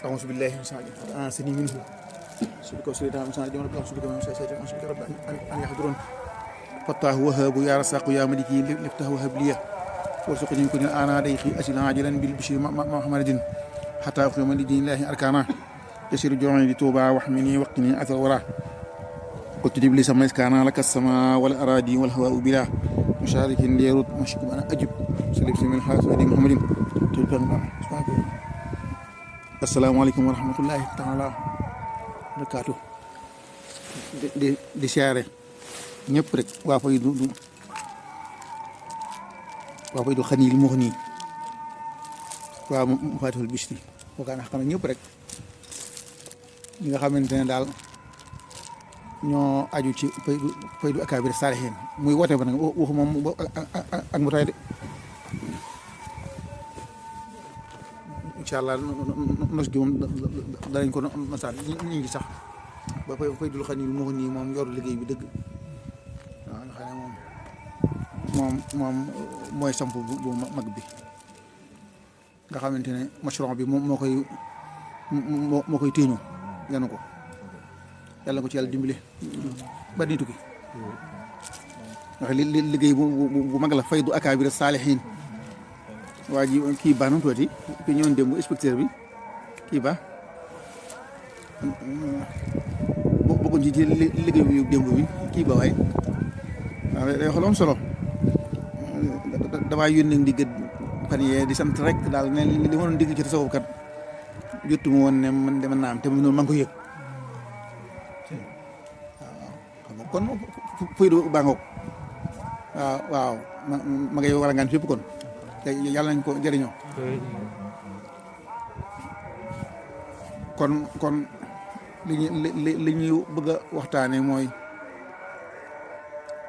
أعوذ بالله من الشيطان الرجيم آسني منه سبك وسيدنا من الشيطان الرجيم سبك من الشيطان الرجيم رب أن يحضرون فتاه وهاب يا رزاق يا ملكي لفتاه وهب لي وارزقني من كل آناء ضيقي أسلا عاجلا بالبشر محمد حتى أقيم لدين الله أركانا يسير جوعي لتوبة واحمني وقني أثر وراه قلت لي سما كان لك السماء والأراضي والهواء بلا مشارك ليرد مشكم أنا أجب سلف من حاس ودي محمد السلام عليكم ورحمة الله تعالى وبركاته di siyaare ñëpp rek waa fay du xani li mu wax nii waa mu Faatihul Bichri foogaa na xam ne ñëpp rek ñi nga xamante ne daal ñoo aju ci faydu akaabir saalihiin muy woote ba nag waxu moom ak mu tay de incha allah nos gi moom danañ ko nosaan ñu ngi sax ba faydul xani moo nii moom yor liggéey bi dëgg waaw nga xam ne moom mooy samp bu mag bi nga xamante ne mashruuc bi moom moo koy téeñoo yanu ko yàlla ko ci yàlla dimbale ba ni tukki ndax liggéey bu mag la faydu akaabir saalihiin waa ji kii baax na tuuti ki ñëwoon démb inspecteur bi kii baax bokkoon ci liggéey bi démb bi kii ba waaye waaw day xool am solo damaa yónnee ndigg fan yee di sant rek daal ne li ma doon digg ci tasawuf kat jotu ma woon ne man dama naam te noonu maa ngi ko yëg waaw xam nga kon faydu baa ngoog waaw ma ngay war a ngaan fépp kon te yàlla nañ ko jëriñoo kon li ñuy bëgg a waxtaane mooy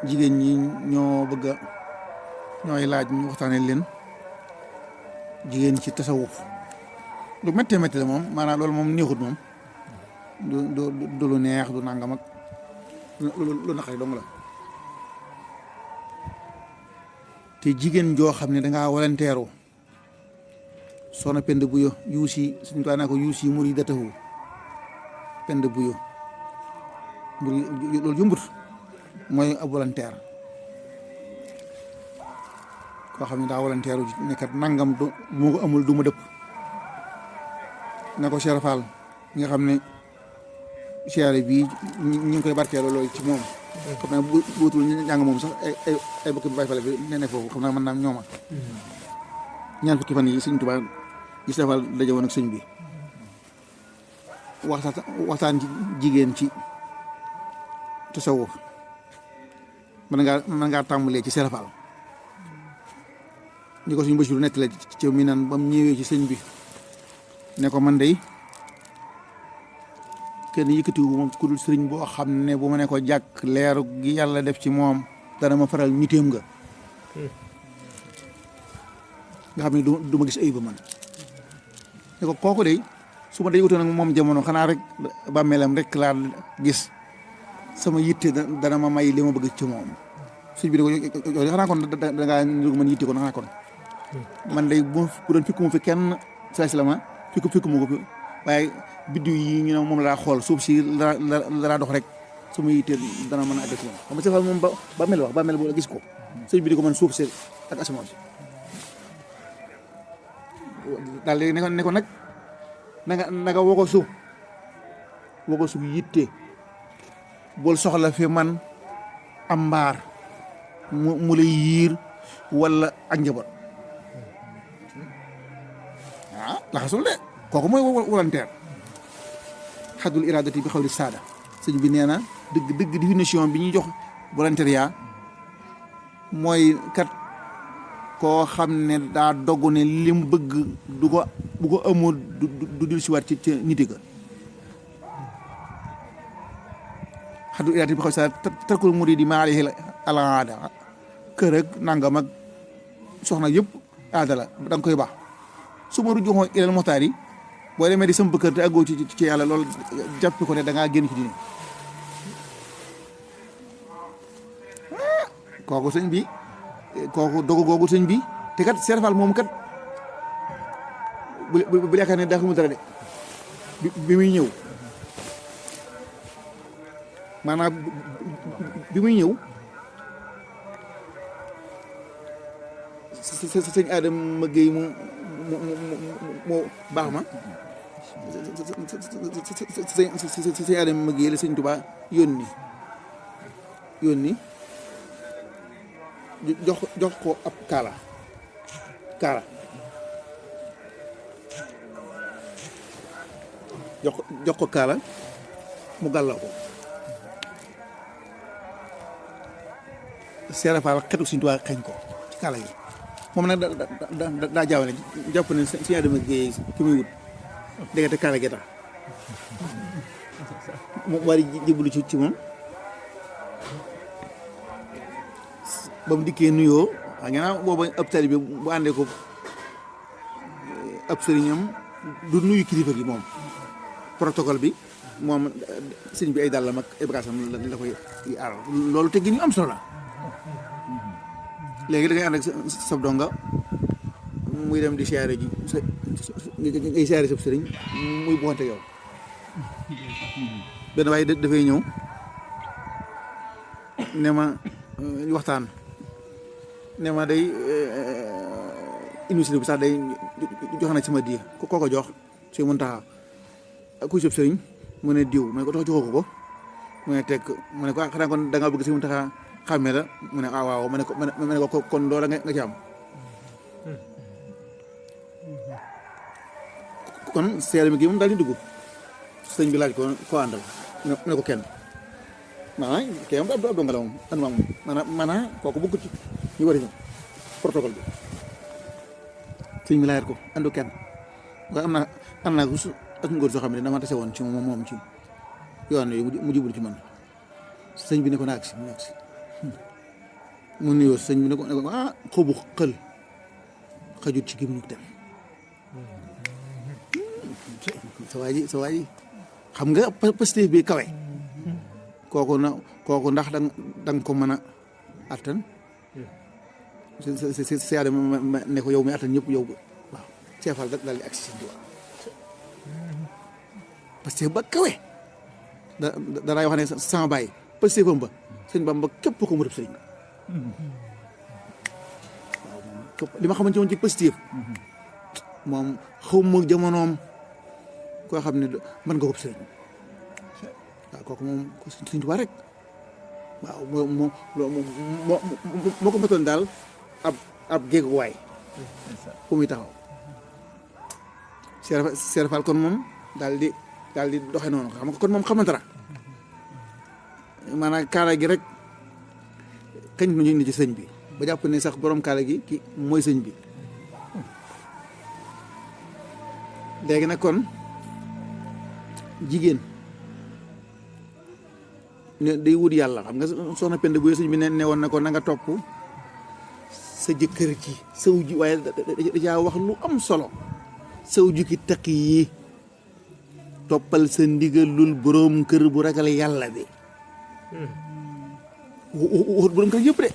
jigéen ñi ñooy laaj ñu waxtaane leen jigéen ci tasawuf lu méttee métti la moom maanaam loolu moom neexut moom du lu neex du nangam ak lu naqari dong la te jigéen joo xam ne dangaa walanteeru soxna pend buyo yuusi suñu kaa naa ko yuusi muridatahu pend buyo loolu jumbut mooy ab volontaire koo xam ne daa volontaire nekkat nangam du moo ko amul du ma dëpp na ko Cheikh Fall nga xam ne siyaare bii ñu ngi koy barkeeloo loolu ci moom xam naa bu wutul njàng moom sax ay bokk bi bay fale bi ne foofu xam naa mën naa ñooma ñaan fukki fan yi sëñ Tuubaa yi Cheikh Fall daje woon ak sëñ bi waxtaan ci jigéen ci tasawuf mën ngaa tàmbalee ci Cheikh Fall ñi ko suñu Basiru nettale ci mi naan ba mu ñëwee ci sëñ bi ne ko man dey kenn yëkkatiwu moom ku dul sëriñ boo xam ne bu ma ne ko jàkk leeru gi yàlla def ci moom dana ma faral nitéem nga xam ne du ma gis ayib man ne ko kooku dey su ma day wutoon ak moom jamono xanaa rek bàmmeelam rek laa gis sama yitte dana ma may li ma bëgg ci moom sëñ bi ne ko xanaa kon dangaa nirgu man yitte kon xanaa kon man day bu doon fikku mu fi kenn salama fikku mu ko fi waaye biddiw yi ñu ne moom la daa xool suuf si la daa dox rek sama yitte dana mën a àgg ci moom xam nga moom ba mel wax ba mel boo gis ko sëñ bi di ko mën suuf si ak asamaan si daal léegi ne ko nag nanga woo ko su yitte bul soxla fi man am mbaar mu lay yiir wala ak njaboot laxasul de kooku mooy volontaire xaddul iradati bi xawli saada sëñ bi nee na dëgg définition bi ñuy jox volontariat mooy kat koo xam ne daa dogg ne li mu bëgg bu ko amul du dil si waat ci niti ga xaddul iradati bi xawli saada tarkul muridi ma alayhi al aada kër ak nangam ak soxna yëpp aada la da nga koy baax su ma rujuxoo ilal moxtaar yi boo demee di samp kër te àggoo ci yàlla loolu jàpp ko ne da ngaa génn ci diine kooku sëñ bi kooku dogu googu sëñ bi te kat Cheikh Fall moom kat bu yaakaar ne daa xamul dara de bi muy ñëw maanaam bi muy ñëw sëñ Adama Guèye mu baax ma sëñ Adama Guèye la sëñ Tuubaa yónni jox ko ab kaala jox ko kaala mu gàlloo ko seerafaal xetu sëñ Tuubaa xeeñ ko ci kaala gi moom nag daa jaawale jàpp ne sëñ Adama Guèye ki muy wut déggate kaala gi tax mu war a jébbalu ci moom ba mu dikkee nuyoo xam nga booba ab tali bi bu àndee ko ab sëriñam du nuyu kilifa gi moom protocole bi moom sëriñ bi ay dàllam ak ay bagaasam la koy aaral loolu te gi ñu am solo la léegi da ngay ànd ak sa donga muy dem di siyaare ji sa ngay siyaare sa sëriñ muy buxante yow benn waaye dafay ñëw ne ma waxtaan ne ma day université bi sax day jox na sama diir ko ko jox si mun taxa kuy sëb sëriñ mu ne diw mu ne ko tax joxoo ko mu ne teg mu ne ko xanaa kon da nga bëgg si mun taxa xàmmee la mu ne waaw ma ne ko kon loola nga ci am kon seere mi gi moom daal di dugg sëñ bi laaj ko koo àndal mu ne ko kenn maanaam kii am ab donga la moom an ma moom maanaam kooku bëgg ci ñu war a ñëw protocole bi sëñ bi laajat ko andu kenn waaye am naa ko ak ngóor soo xam ne dama tase woon ci moom ci yoon yi mu jublu ci man sëñ bi ne ko na agsi mu nuyoo sëñ bi ne ko xobu xël xajut ci gémmiñu dem sa waa ji xam nga Pastef bi kawe kooku ndax danga ko mën a attan si Adama ne ko yow mi attan ñëpp yow waaw seefal daal di agsi si Tuubaa Pastef ba kawe danaay wax ne sama bàyyi Pastefam ba sëñ Bamba képp ko mu def sëriñ waaw li ma xamante woon ci Pastef moom xaw ma jamonoom koo xam ne mën nga ko sëriñ waaw kooku moom sëriñ Tuubaa rek waaw moo ko matoon daal ab géeguwaay fu muy taxaw Seer Faal kon moom daal di doxe noonu xam nga kon moom xamante na maanaam kaala gi rek kañ nañu ni ci sëñ bi ba jàpp ne sax borom kaala gi ki mooy sëñ bi léegi nag kon jigéen ne day wut yàlla xam nga soxna Penda bu sëñ bi ne woon na ko na nga topp sa jëkkër ji saw ji waaye da caa wax lu am solo saw ji ki taqi yi toppal sa ndigalul borom kër bu ragal yàlla bi waxut borom kër yëpp de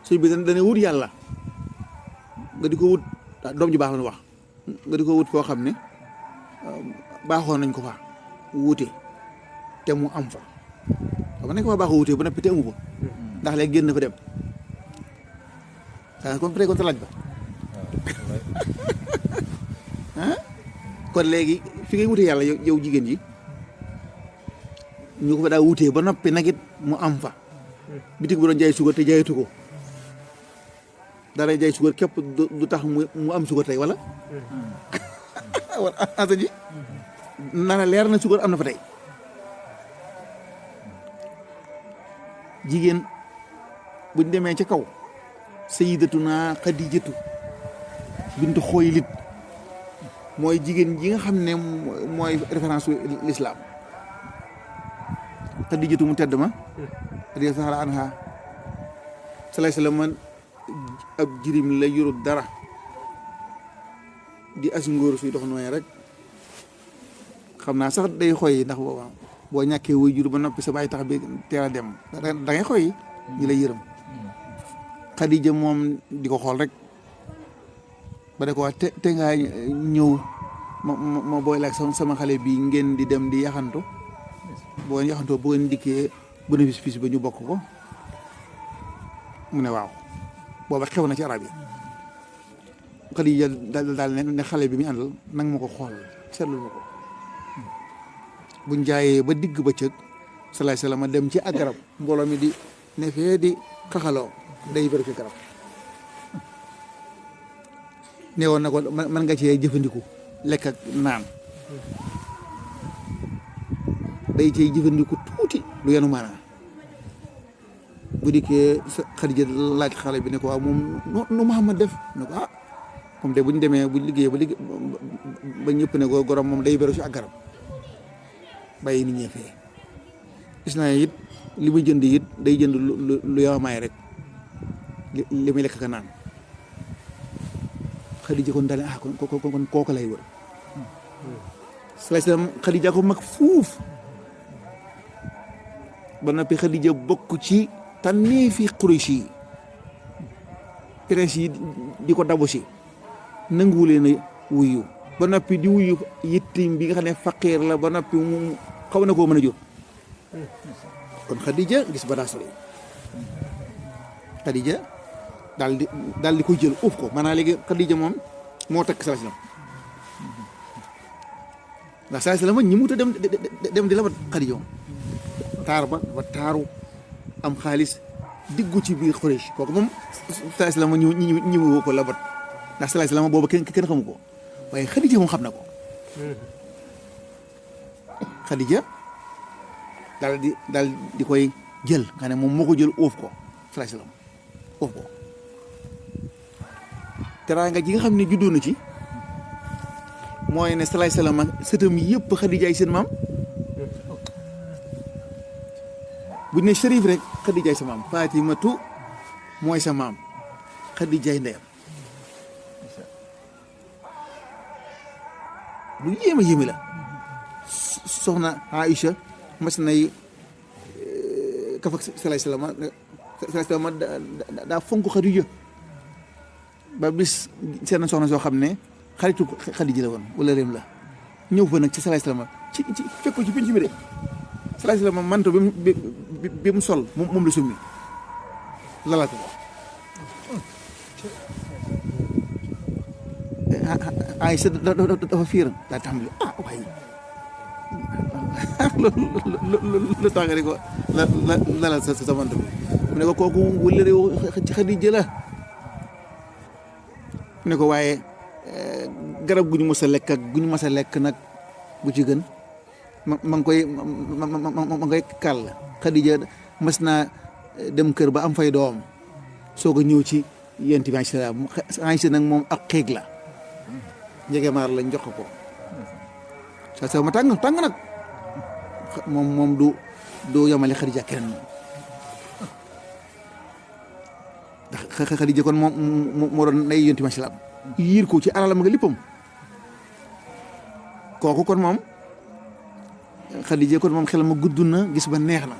sëñ bi dana wut yàlla nga di ko wut doom ji baax la wax nga di ko wut foo xam ne baaxoon nañ ko fa wuute te mu am fa xam nga nañ ko fa baaxoo wuute ba noppi te amu fa ndax léegi génn fa dem xanaa kon pré kon laaj ba kon léegi fi ngay wute yàlla yow jigéen ji ñu ko fa daa wutee ba noppi nag it mu am fa bitig bu doon jaay suukar te jaayatu ko dara jaay suukar képp du tax mu am suukar tey wala wala asa ji nana leer na suukar am na fa tey jigéen buñ demee ca kaw sayyidatuna Xadijatu bintu Xuwaylid mooy jigéen ji nga xam ne mooy référence l'islam Xadijatu mu tedd ma radiyallaahu anha salaay salaam man ab jirim la yorut dara di as ngóor suy dox nooy rek xam naa sax day xoy ndax booba boo ñàkkee wuy jur ba noppi sa bàyyi tax bi teel a dem da ngay xoy ñi lay yërëm Xadija moom di ko xool rek ba de ko wax te ngaa ñëw ma booy laag sama xale bi ngeen di dem di yaxantu boo ngeen yaxantoo bu ngeen dikkee bénéfice fii ba ñu bokk ko mu ne waaw booba xew na ci arab yi Xadija daal ne xale bi mu àndal nang ma ko xool seetlu ma ko buñ jaayee ba digg bëccëg salaay salaam ma dem ci ak garab mbooloo mi di ne fee di xaxaloo day bëri ci garab ne woon na ko man nga cee jëfandiku lekk ak naan day cee jëfandiku tuuti lu yenu maanaa bu dikkee Xadija laaj xale bi ne ko waaw moom nu Muhammad def ne ko ah comme de bu ñu demee bu liggéey ba ñëpp ne ko gorom moom day beru ci ak garab bàyyi nit ñee fee gis naa it li muy jënd it day jënd lu yow maay rek li muy lekk ka naan Xadija kon daal ah kon kooku lay wër salaay salaam Xadija ko mag fuuf ba noppi Xadija bokk ci tànneefi Quraysh yi prince yi di ko dabu si nanguwulee na wuyu ba noppi di wuyu yittim bi nga xam ne faqiir la ba noppi mu xaw na koo mën a jur kon Xadija gis ba daa sori Xadija daal di koy jël uuf ko maanaam léegi Xadija moom moo takk salaay salaam ndax salaay salaam ñi mu ta dem di labat Xadija moom taar ba ba taaru am xaalis diggu ci biir Quraysh kooku moom salaay salaam ñi woo ko labat ndax salaay salaam boobu kenn xamu ko waaye Xadija moom xam na ko Xadija daal di koy jël nga ne moom moo ko jël uuf ko salaay salaam uuf ko teraanga ji nga xam ne juddoo na ci mooy ne salaay salaam ak sëtam yëpp Xadija ay seen maam bu ñu ne Cherif rek Xadija ay sa maam Fatimatu mooy sa maam Xadija ay ndeyam lu yéeme la soxna Aïcha mas nay kaf ak salaay salaam daa fonk Xadija ba bis seen soxna soo xam ne xaritu Xadija la woon wala réem la ñëw fa nag ci salaay salaam ci fekk ko ci penc mi de salaay salaam manto bi mu sol moom la summi lalal ko ay sa dafa fiir daa tàmbali waaye lu tax nga ne ko lalal sa manto bi mu ne ko kooku wala réew ci Xadija la mu ne ko waaye garab gu ñu mës a lekk ak gu ñu mës a lekk nag bu ci gën ma ngi koy kàll Xadija mës naa dem kër ba am fay doom soog a ñëw ci yent bi salaam Aysa nag moom ak xiig la njege maar lañ jox ko sa ma tàng nag moom du yamale Xadija kenn ndax Xadija kon moo doon nay yent bi salaam yiir ko ci alalam nga léppam kooku kon moom Xadija kon moom xelam ma gudd na gis ba neex na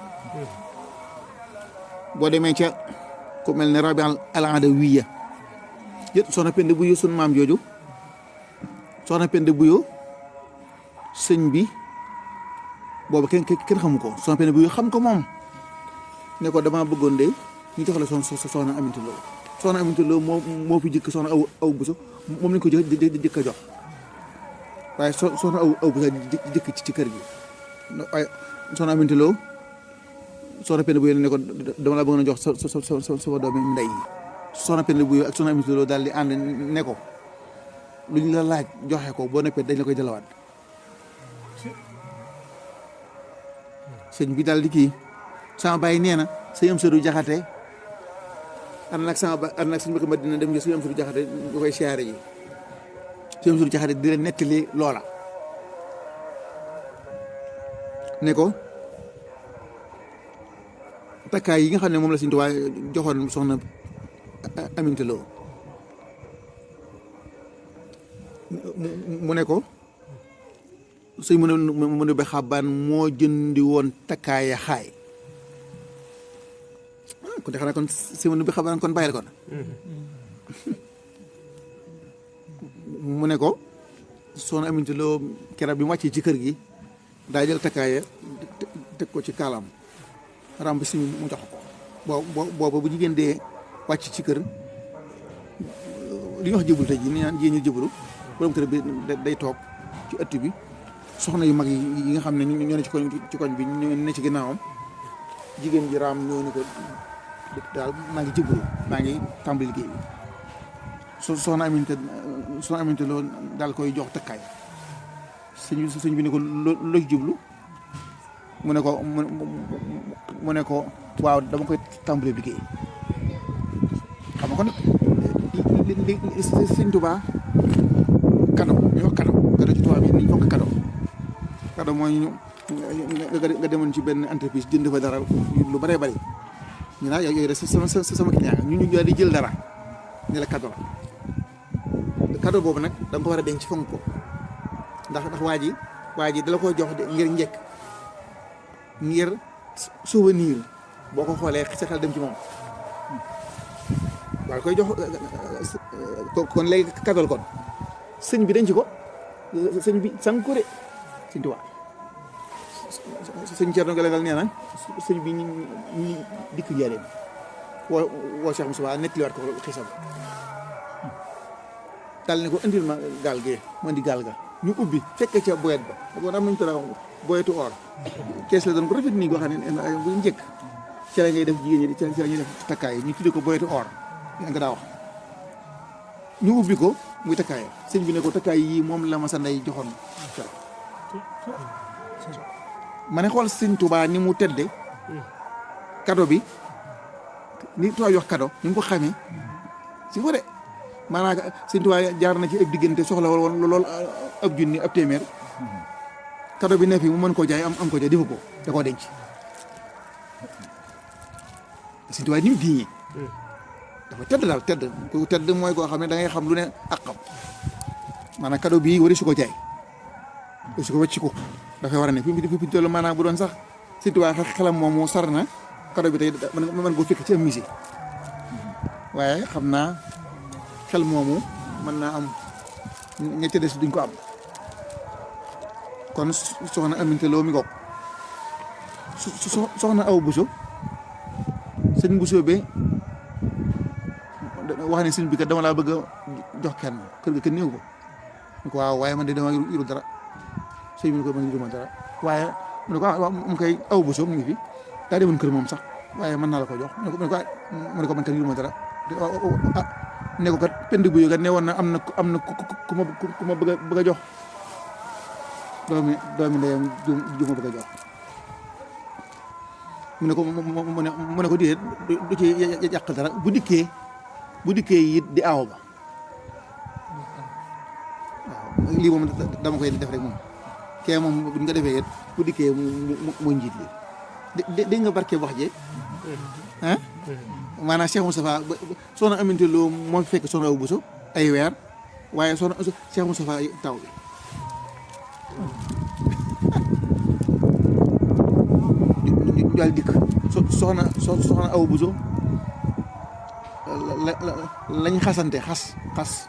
boo demee ca ku mel ne Rabi al-Adawiya yët soxna Penda Buyo sun maam jooju soxna Penda Buyo sëñ bi boobu kenn xamu ko soxna Penda Buyo xam ko moom ne ko damaa bëggoon de ñu jox la soxna Aminta Lo soxna Aminta Lo moo fi jëkk soxna aw buso moom lañ ko jëkk a jox waaye soxna aw buso jëkk ci kër gi waaye soxna Aminta Lo soxna Penda Buyo ne ko dama la bëgg a jox sama doomi ndey yi soxna Penda Buyo ak soxna Aminta Lo daal di ànd ne ko lu ñu la laaj joxe ko boo noppee dañ la koy delawaat sëñ bi daal di kii sama baay nee na sëñ Amsadu Jaxate ànd nag suñu mbokk Madina dem nga sëñ Amsadu Jaxate nga koy siyaare ji sëñ Amsadu Jaxate di leen nettali loola ne ko takkaay yi nga xam ne moom la Sëñ Tuubaa joxoon soxna Aminta Lo mu ne ko sëñ mu ne ba xabaan moo jëndi woon takkaaya xaay kon de xanaa kon sëñ mu ne ba xabaan kon bàyyil kon mu ne ko soxna Aminta Lo keroog bi mu wàccee ci kër gi daa jël takkaaya teg ko ci kaalaam ramb si mu jox ko booba bu jigéen dee wàcc ci kër li ñuy wax jëblu tey ji ni naan jigéen ñu jëblu borom kër bi day toog ci ëtt bi soxna yu mag yi nga xam ne ñoo ne ci koñ bi ñoo ne ci ginnaawam jigéen ji raam ñoo ni ko daal maa ngi jëblu maa ngi tàmbali liggéey bi soxna Aminta Lo daal koy jox takkaay sëñ bi ne ko loo jublu mu ne ko waaw dama koy tàmbali liggéey xam nga kon sëñ Tuubaa kado ñu wax kado ci tubaab bi ni ñu fokk kado mooy nga demoon ci benn entreprise jënd fa dara lu bëree bëri ñu naan yooyu rek sama client ñu daal di jël dara ne la kado la kado boobu nag da nga ko war a denc fonk ko ndax waa ji dala koy jox ngir njëkk ngir souvenir boo ko xoolee sa xel dem ci moom waaye koy jox kon léegi kadol kon sëñ bi denc ko sëñ bi sang ko de sëñ Tuubaa sëñ Thierno Galagal nee na sëñ bi ñi dikk njëriñ woo Cheikh Moussa nettaliwaat ko xisam dal ne ko indil ma gaal gi mu indi gaal ga ñu ubbi fekke ca boyet ba kon am nañu tara boyetu or kees la doon ko rafet nii goo xam ne bu njëkk ci la ngay def jigéen ñi ci la ñuy def takkaay ñu tuddee ko boyetu or nga daa wax ñu ubbi ko muy takkaay sëñ bi ne ko takkaay yii moom la ma sa ndey joxoon ma ne xool sëñ Tuubaa ni mu tedde kado bi ni tubaab yi wax kado ni mu ko xamee si ko de maanaam sëñ Tuubaa jaar na ci ab diggante soxla woon lool ab junni ab téeméer kado bi ne fi mu mën koo jaay am ko jaay defu ko da koo denc sëñ Tuubaa ni mu diñee dafa tedd daal tedd ku tedd mooy koo xam ne da ngay xam lu ne ak xam maanaam kado bii wari su ko jaay wari su ko wàcc ko dafay war a ne fi mu toll maanaam bu doon sax sëñ Tuubaa xelam moom moo sar na kado bi tey mën koo fekk ci am musée waaye xam naa xel moomu mën naa am ña ca des duñ ko am kon soxna Aminta Lo mi ngoog soxna Awa Bousso sëñ Bousso be wax ne sëñ bi kat dama laa bëgg a jox kenn kër ga kenn néew ko mu ko waaw waaye man de dama yuru dara sëñ bi ne ko man yuru ma dara waaye mu ne ko waaw mu koy Awa Bousso mu ngi fi daa demoon kër moom sax waaye mën naa la ko jox mu ne ko man kat yuru ma dara ne ko kat pend bu yëgat ne woon na am na ku ma bëgg a jox doomi ndeyam ju ma bëgg a jox mu ne ko déet du ci yàq dara bu dikkee it di aaw ba waaw lii moom dama koy def rek moom kee moom buñ ko defee it bu dikkee mooy njiit li dégg nga barke wax je ah maanaam Cheikh Moustapha soxna Aminta Lo moo fekk soxna Awa Bousso ay weer waaye soxna Cheikh Moustapha taw bi ñu daal dikk soxna Awa Bousso lañ xasante xas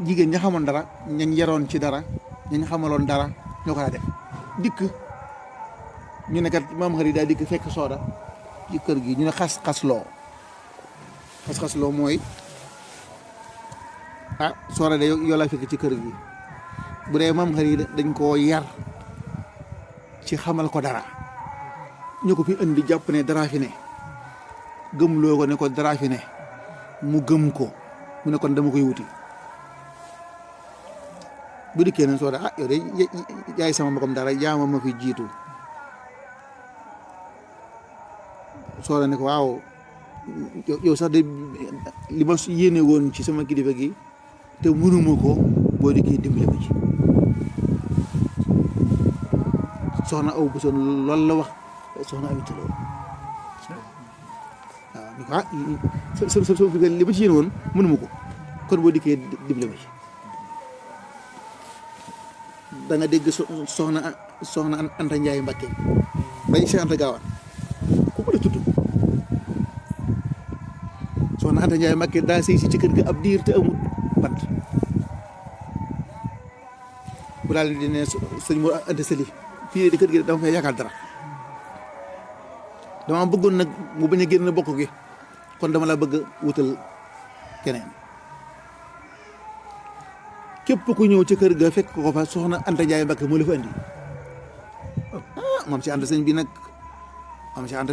jigéen ña xamoon dara ñañ yaroon ci dara ñañ xamaloon dara ñoo ko daa def dikk ñu ne kat maam xarit daal dikk fekk sooda ci kër gi ñu ne xas-xasloo mooy sooda de yoo laa fekk ci kër gi bu dee maam xarit dañ koo yar ci xamal ko dara ñu ko fi indi jàpp ne dara fi ne gëmloo ko ne ko dara fi ne mu gëm ko mu ne kon dama koy wuti bu dikkee ne sooda yow de yaay sama mbokam dara jaama ma fi jiitu sooda ne ko waaw yow sax de li ma yéene woon ci sama kilifa gi te mënuma ko boo dikkee dimbali ma ci soxna Awa Bousso loolu la wax soxna Aminta Lo waaw ni ko li ma ci yéene woon mënuma ko kon boo dikkee dimbali ma ci da nga dégg soxna Anta Ndiaye Mbakke bañ si Anta Gaawaan ku ko la tudd soxna Anta Ndiaye Mbakke daa sëy si ci kër ga ab diir te amul bant bu daal di ne sëñ Mor Anta Sali fii di kër gi dama fay yaakaar dara dama bëggoon nag mu bañ a génn bokk gi kon dama la bëgg wutal keneen képp ku ñëw ci kër ga fekk ko fa soxna Anta Ndiaye Mbakke moo la fa andi moom si ànd sëñ bi nag moom si ànd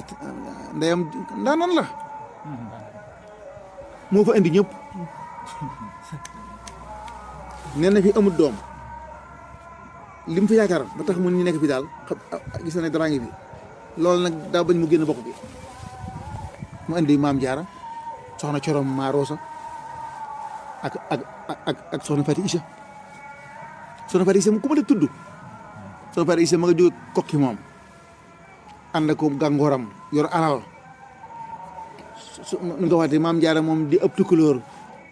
ndeyam ndaanan la moo fa andi ñëpp nee na fi amul doom lim fi yaakaar ba tax mun ñu nekk fi daal xam gis na ne dara ngi fi loolu nag daa bañ mu génn bokk bi mu indi maam Jaara soxna Corom maa Roosa ak soxna Fati Isa soxna Fati Isa mu ku ma la tudd soxna Fati Isa ma nga jóge kokki moom ànd ko gàngooram yor alal nu nga waxte maam Jaara moom di ëpp tukulóor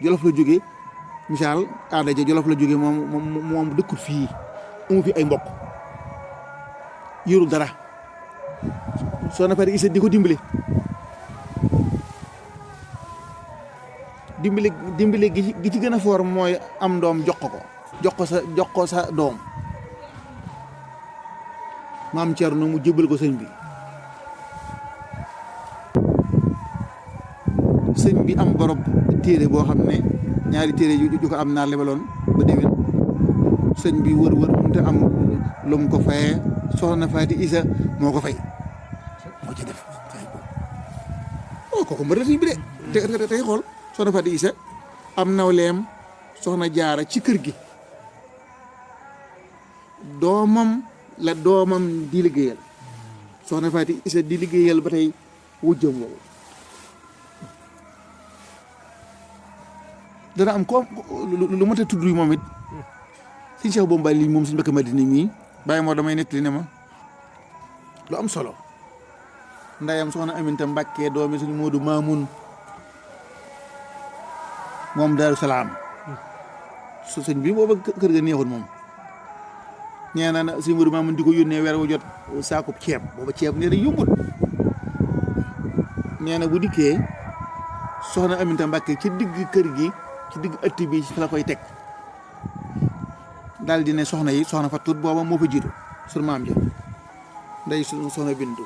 Jolof la jóge misaal aada ja Jolof la jóge moom dëkkul fii amu fi ay mbokk yorul dara soxna Fati Isa di ko dimbali gi ci gën a foor mooy am doom jox ko sa doom maam Cerno mu jébbal ko sëñ bi am borob téere boo xam ne ñaari téere yu ko am naar lebaloon ba déwén sëñ bi wër mënta am lu mu ko fayee soxna Fati Isa moo ko fay moo ci def kooku mbër la sëñ bi de tey xool soxna Fati Isa am nawleem soxna Jaara ci kër gi doomam di liggéeyal soxna Fati Isa di liggéeyal ba tey wujjam woowu dana am ko lu mat a tudd yi moom it suñ Cheikh Bomba lii moom suñ Mbàkke Madina mii bàyyi moo damay nekk li ne ma lu am solo ndayam soxna Aminta Mbàkke doomi suñ Moodu Maamun moom Daaru Salaam su sëñ bi booba kër ga neexul moom ñee na suñ Moodu Maamun di ko yónnee weer wu jot saakub ceeb booba ceeb nee na yombul nee na bu dikkee soxna Aminta Mbàkke ci digg kër gi ci digg ëtt bi fa la koy teg daal di ne soxna yi soxna Fatou booba moo fa jiitu sur maam ja nday soxna Bintu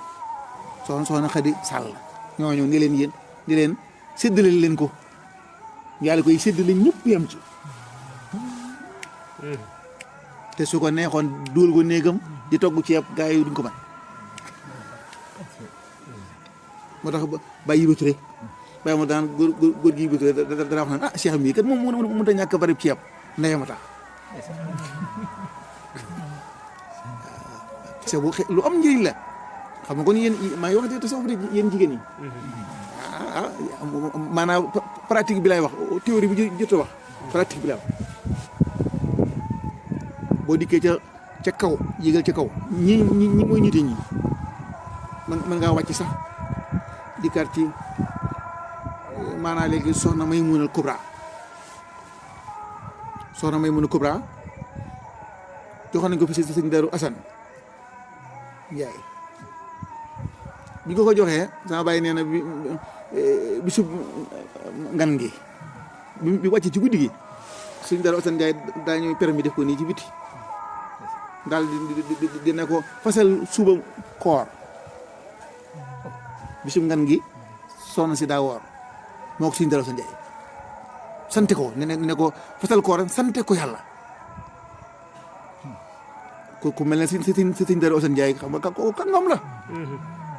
soxna Xadi Sàll ñooñu ni leen yéen di leen séddale leen ko yàlla koy séddale ñëpp yam ci te su ko neexoon dugal ko néegam di togg ceeb gaa yi duñ ko mën moo tax bàyyi ba Touré bàyyi ma daan góor gi bi Touré dara wax naan Cheikh mii kat moom mënut a ñàkk bari ceeb ndeyam a tax ceeb lu am njëriñ la xam nga kon yéen maa ngi wax te tasawuf de yéen jigéen ñi maanaam pratique bi lay wax théorie bi jot a wax pratique bi lay wax boo dikkee ca kaw yéegal ca kaw ñi mooy nite ñi mën ngaa wàcc sax dikkaat ci maanaam léegi soxna Maymuna Kubra joxoon nañ ko fi si sëñ Daaru Asan Njaay bi ko joxee sama bàyyi nee na bisub ngan gi bi wàcc ci guddi gi sëñ Daaru Asan Njaay daañu permis def ko nii ci biti daal di ne ko fasal suba koor bisub ngan gi soxna si daa woor moo ko sëñ Daaru Asan Njaay sante ko ne ko fasal koor sante ko yàlla ku mel ne si sëñ Daaru Asan Njaay xam nga ko kàngam la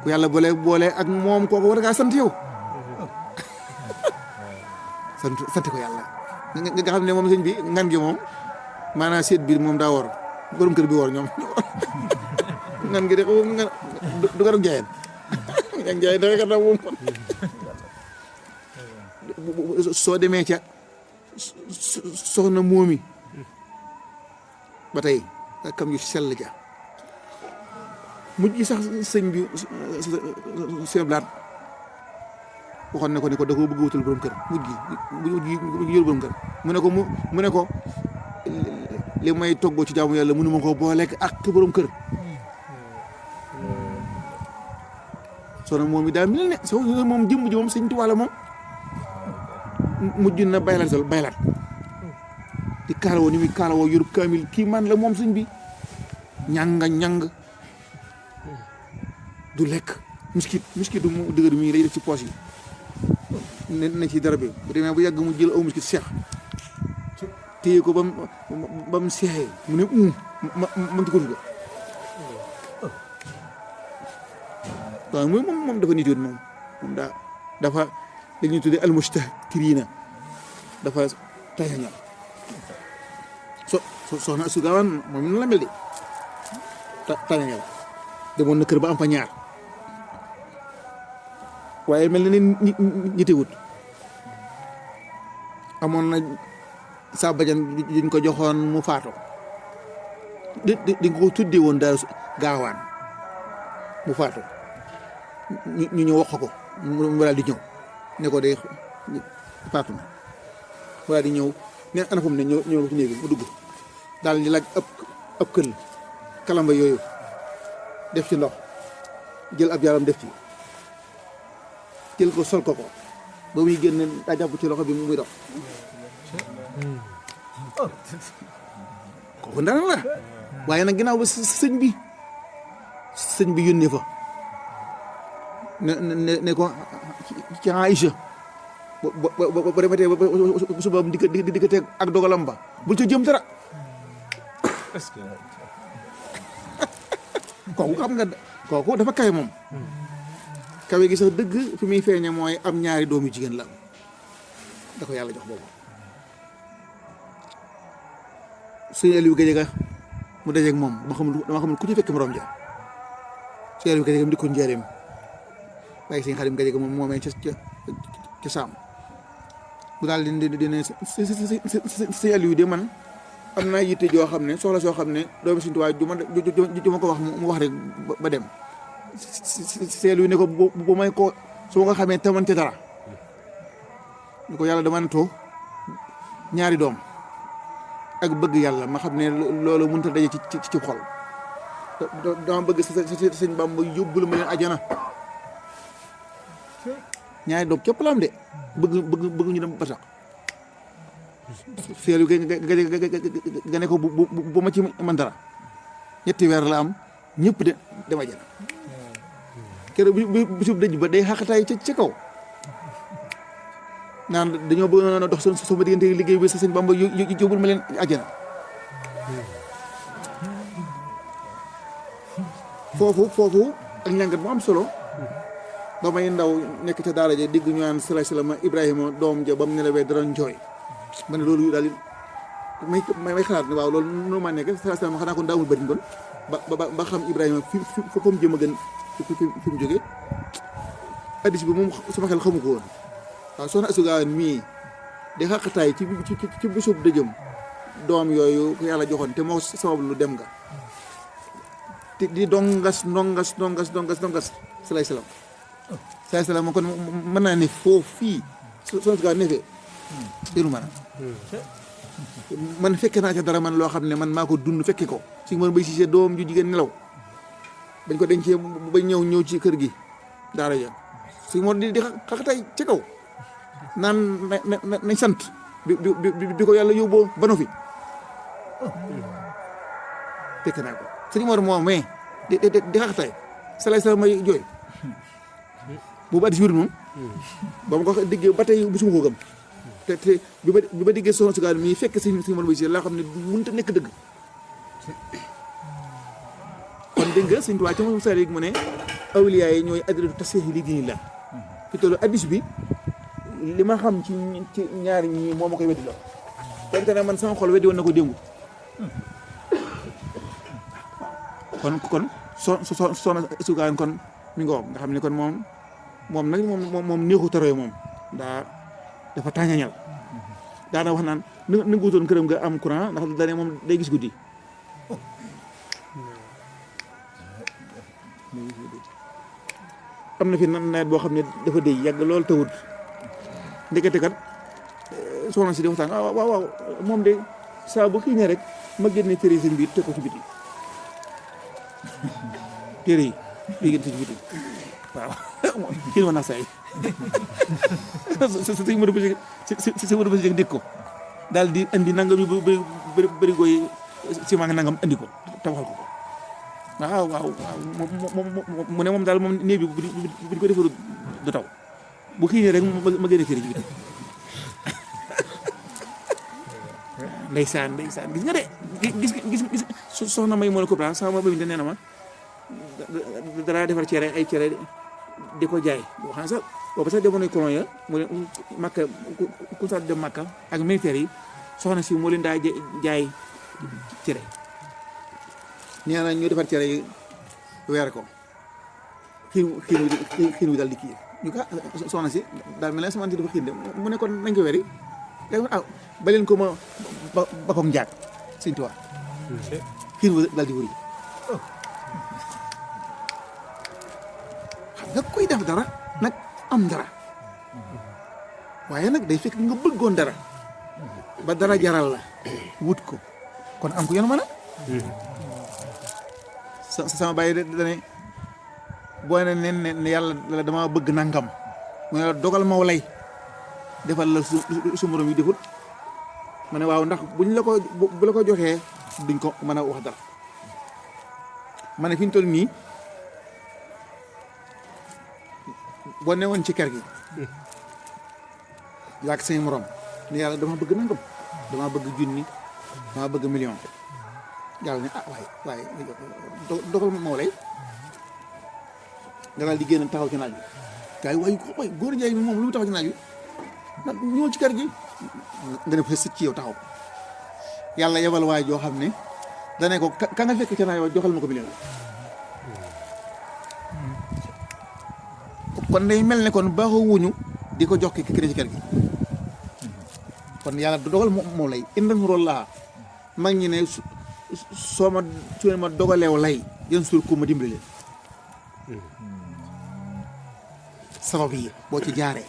ku yàlla boole ak moom kooku war ngaa sant yow sant ko yàlla nga xam ne moom sëñ bi ngan gi moom maanaam seet bi moom daa woor borom kër bi woor ñoom ngan gi de nga du garab jaayeen yang jaay da ka moom soo demee ca soxna moomi ba tey kam yu sell ja mujj sax sëñ bi seblaat waxoon ne ko da ko bëgg wutal borom kër mujj yor borom kër mu ne ko li may toggoo ci jaamu yàlla mënuma ko booleeg ak borom kër soxna moom yi daal mel ne so moom jëmb ji moom sëñ Tuubaa la moom mujj na baylaat di kaalawoo ni muy kaalawoo yorub kaamil kii man la moom sëñ bi ñàng du lekk miskit du mu dëgër mi lay def ci poos yi ne ci dara bi bu demee bu yàgg mu jël aw miskit seex téye ko ba mu seexee mu ne man ci ko duga waaw moom dafa nit yoon moom dafa li ñuy tuddee almustakiriina dafa tayañal soxna Astu Gaawaan moom noonu la mel de tayañal demoon na kër ba am fa ñaar waaye mel na ne ñitewut amoon na sa bajan duñ ko joxoon mu faatoo di nga ko tuddee woon daal gaawaan mu faatoo ñu ñëw wax ko mu daal di ñëw ne ko day faatu na mu daal di ñëw ne ana fu mu ne ñëw ko ci néegi mu dugg daal di laaj ab këll kalamba yooyu def ci ndox jël ab jaaram def ci jël ko sol ko ba muy génn daa jàpp ci loxo bi muy dox kooku ndara la waaye nag ginnaaw ba sëñ bi yónnee fa ne ko ci Aïcha ba dematee ba subaam dikkatee ak dogalam ba bul ca jëm dara kooku xam nga kooku dafa kawe moom kawe gi sax dëgg fi muy feeñe mooy am ñaari doomu jigéen la da ko yàlla jox boobu suñu Aliou Gadiaga mu dajeeg moom dama xamul ku ci fekk morom ja suñu Aliou Gadiaga mu dikkoon njaareem waaye sëñ Xaadim Gadiaga moom moomee ca saam mu daal di ne sëñ Aliou de man am naa yitte joo xam ne soxla soo xam ne doomi Sëñ Tuubaa ju ma ko wax mu wax rek ba dem seelu ne ko bu may ko su ma nga xamee tamante dara ni ko yàlla dama natoo ñaari doom ak bëgg yàlla ma xam ne loolu mënut a daje ci xol dama bëgg sëñ Bamba yóbbul ma leen ajana ñaari doom képp la am de bëgg ñu dem ba tax seelu ga ne ko bu ma ci man dara ñetti weer la am ñëpp de dem ajana keroog bi sub dëj ba day xaqataay ca kaw naan dañoo bëgg na dox sama diggante liggéey bi sa sëñ Bamba yóbbul ma leen ajana foofu ak njàngat mu am solo ba may ndaw nekk ca daara ja dégg ñu naan salaay salaam Ibrahima doom ja ba mu nelawee dara njooy ma ne loolu daal may xalaat ne waaw loolu noonu maa nekk salaay salaam xanaa kon daawul bëri kon ba xam Ibrahima fi mu jëm a gën fi mu jógee addis bi moom sama xel xamu ko woon waaw soxna Astu Gaawaan mii di xaqataay ci bisub dëjëm doom yooyu ko yàlla joxoon te moo sabab lu dem nga te di dongas salaay salaam kon mën naa ne foofu fii soxna Astu Gaawaan ne fee déru maanaam man fekke naa ca dara man loo xam ne man maa ko dund fekke ko si mën bay siisee doom ju jigéen nelaw bañ ko dencee ba ñëw ci kër gi daara ja si moo di xaqataay ci kaw naan nañ sant bi ko yàlla yóbboo ba no fi fekk naa ko sëñ Mor moom mais di xaqataay salaay salaam may jooy boobu addis wér moom ba ma ko diggee ba tey bu suma ko gëm te bi ma diggee soxna Astu Gaawaan mii fekk sëñ Mor bay si laa xam ne mënut a nekk dëgg kon dégg nga sëñ Tuubaa ci moom sari mu ne awliyaa yi ñooy adratu tasfiih li diinillah fi tollu addis bi li ma xam ci ñaari ñi moo ma koy weddi la donte ne man sama xol weddi woon na ko démb kon soxna Astu Gaawaan kon mi ngoog nga xam ne kon moom nag moom néexu taroy moom dafa tàññañal daana wax naan na nga wutoon këram nga am courant ndax dane moom day gis guddi am na fi nawet boo xam ne dafa déy yàgg loolu tawut ndekete kat soxna si di waxtaan waaw moom de saa bu kii ne rek ma génne téere sëñ bi teg ko ci biti téere yi génn ci biti waaw kii ma nax say si Modou Bousso dégg ko daal di andi nangam yu bërigo yi ciment nga nangam andi ko tabaxal ko waaw waaw waaw mu ne moom daal moom néeg bi bu ko defaru du taw bu xiinee rek ma gën a firi ci biti ndeysaan gis nga de gis soxna may moo la ko sama ba mi de nee na ma dara defar cere ay cere di ko jaay boo xam ne sax boobu sax demoon nañ colon ya mu leen Makka ku sax dem Makka ak militaire yi soxna si moo leen daa jaay cere nee na ñu defar cere yi weer ko xiin wi daal di kii ñu ko soxna si daal mel ne sama dafa xiin de mu ne kon nañ ko weeri ba leen ko ma boppam njaag Sëñ Tuubaa xiin wi daal di wëri xam nga koy def dara nag am dara waaye nag day fekk nga bëggoon dara ba dara jaral la wut ko kon am ko yéen mën a sama bàyyi dane boo ne yàlla dama bëgg nangam mu ne la dogal maw lay defal la su morom yi defut ma ne waaw ndax bu la ko joxee duñ ko mën a wax dara ma ne fi ñu toll nii boo ne woon ci kër gi yaag say morom ne yàlla dama bëgg nangam dama bëgg junni dama bëgg million yàlla ne waaye dogal moo lay nga daal di génn taxaw ci naaj bi gars yi waaye góor njaay mi moom lu mu taxaw ci naaj bi nag ñëw ci kër gi nga ne fa sëcc ci yow taxaw yàlla yebal waay joo xam ne dane ko ka nga fekk ca naaj wa joxal ma ko million kon day mel ne kon baaxoo wuñu di ko jox ki kër ci kër gi kon yàlla du dogal moo lay indal mu rool laa mag ñi ne soo ma su ma dogaleew lay jën suul ko ma dimbali leen sabab yi boo ci jaaree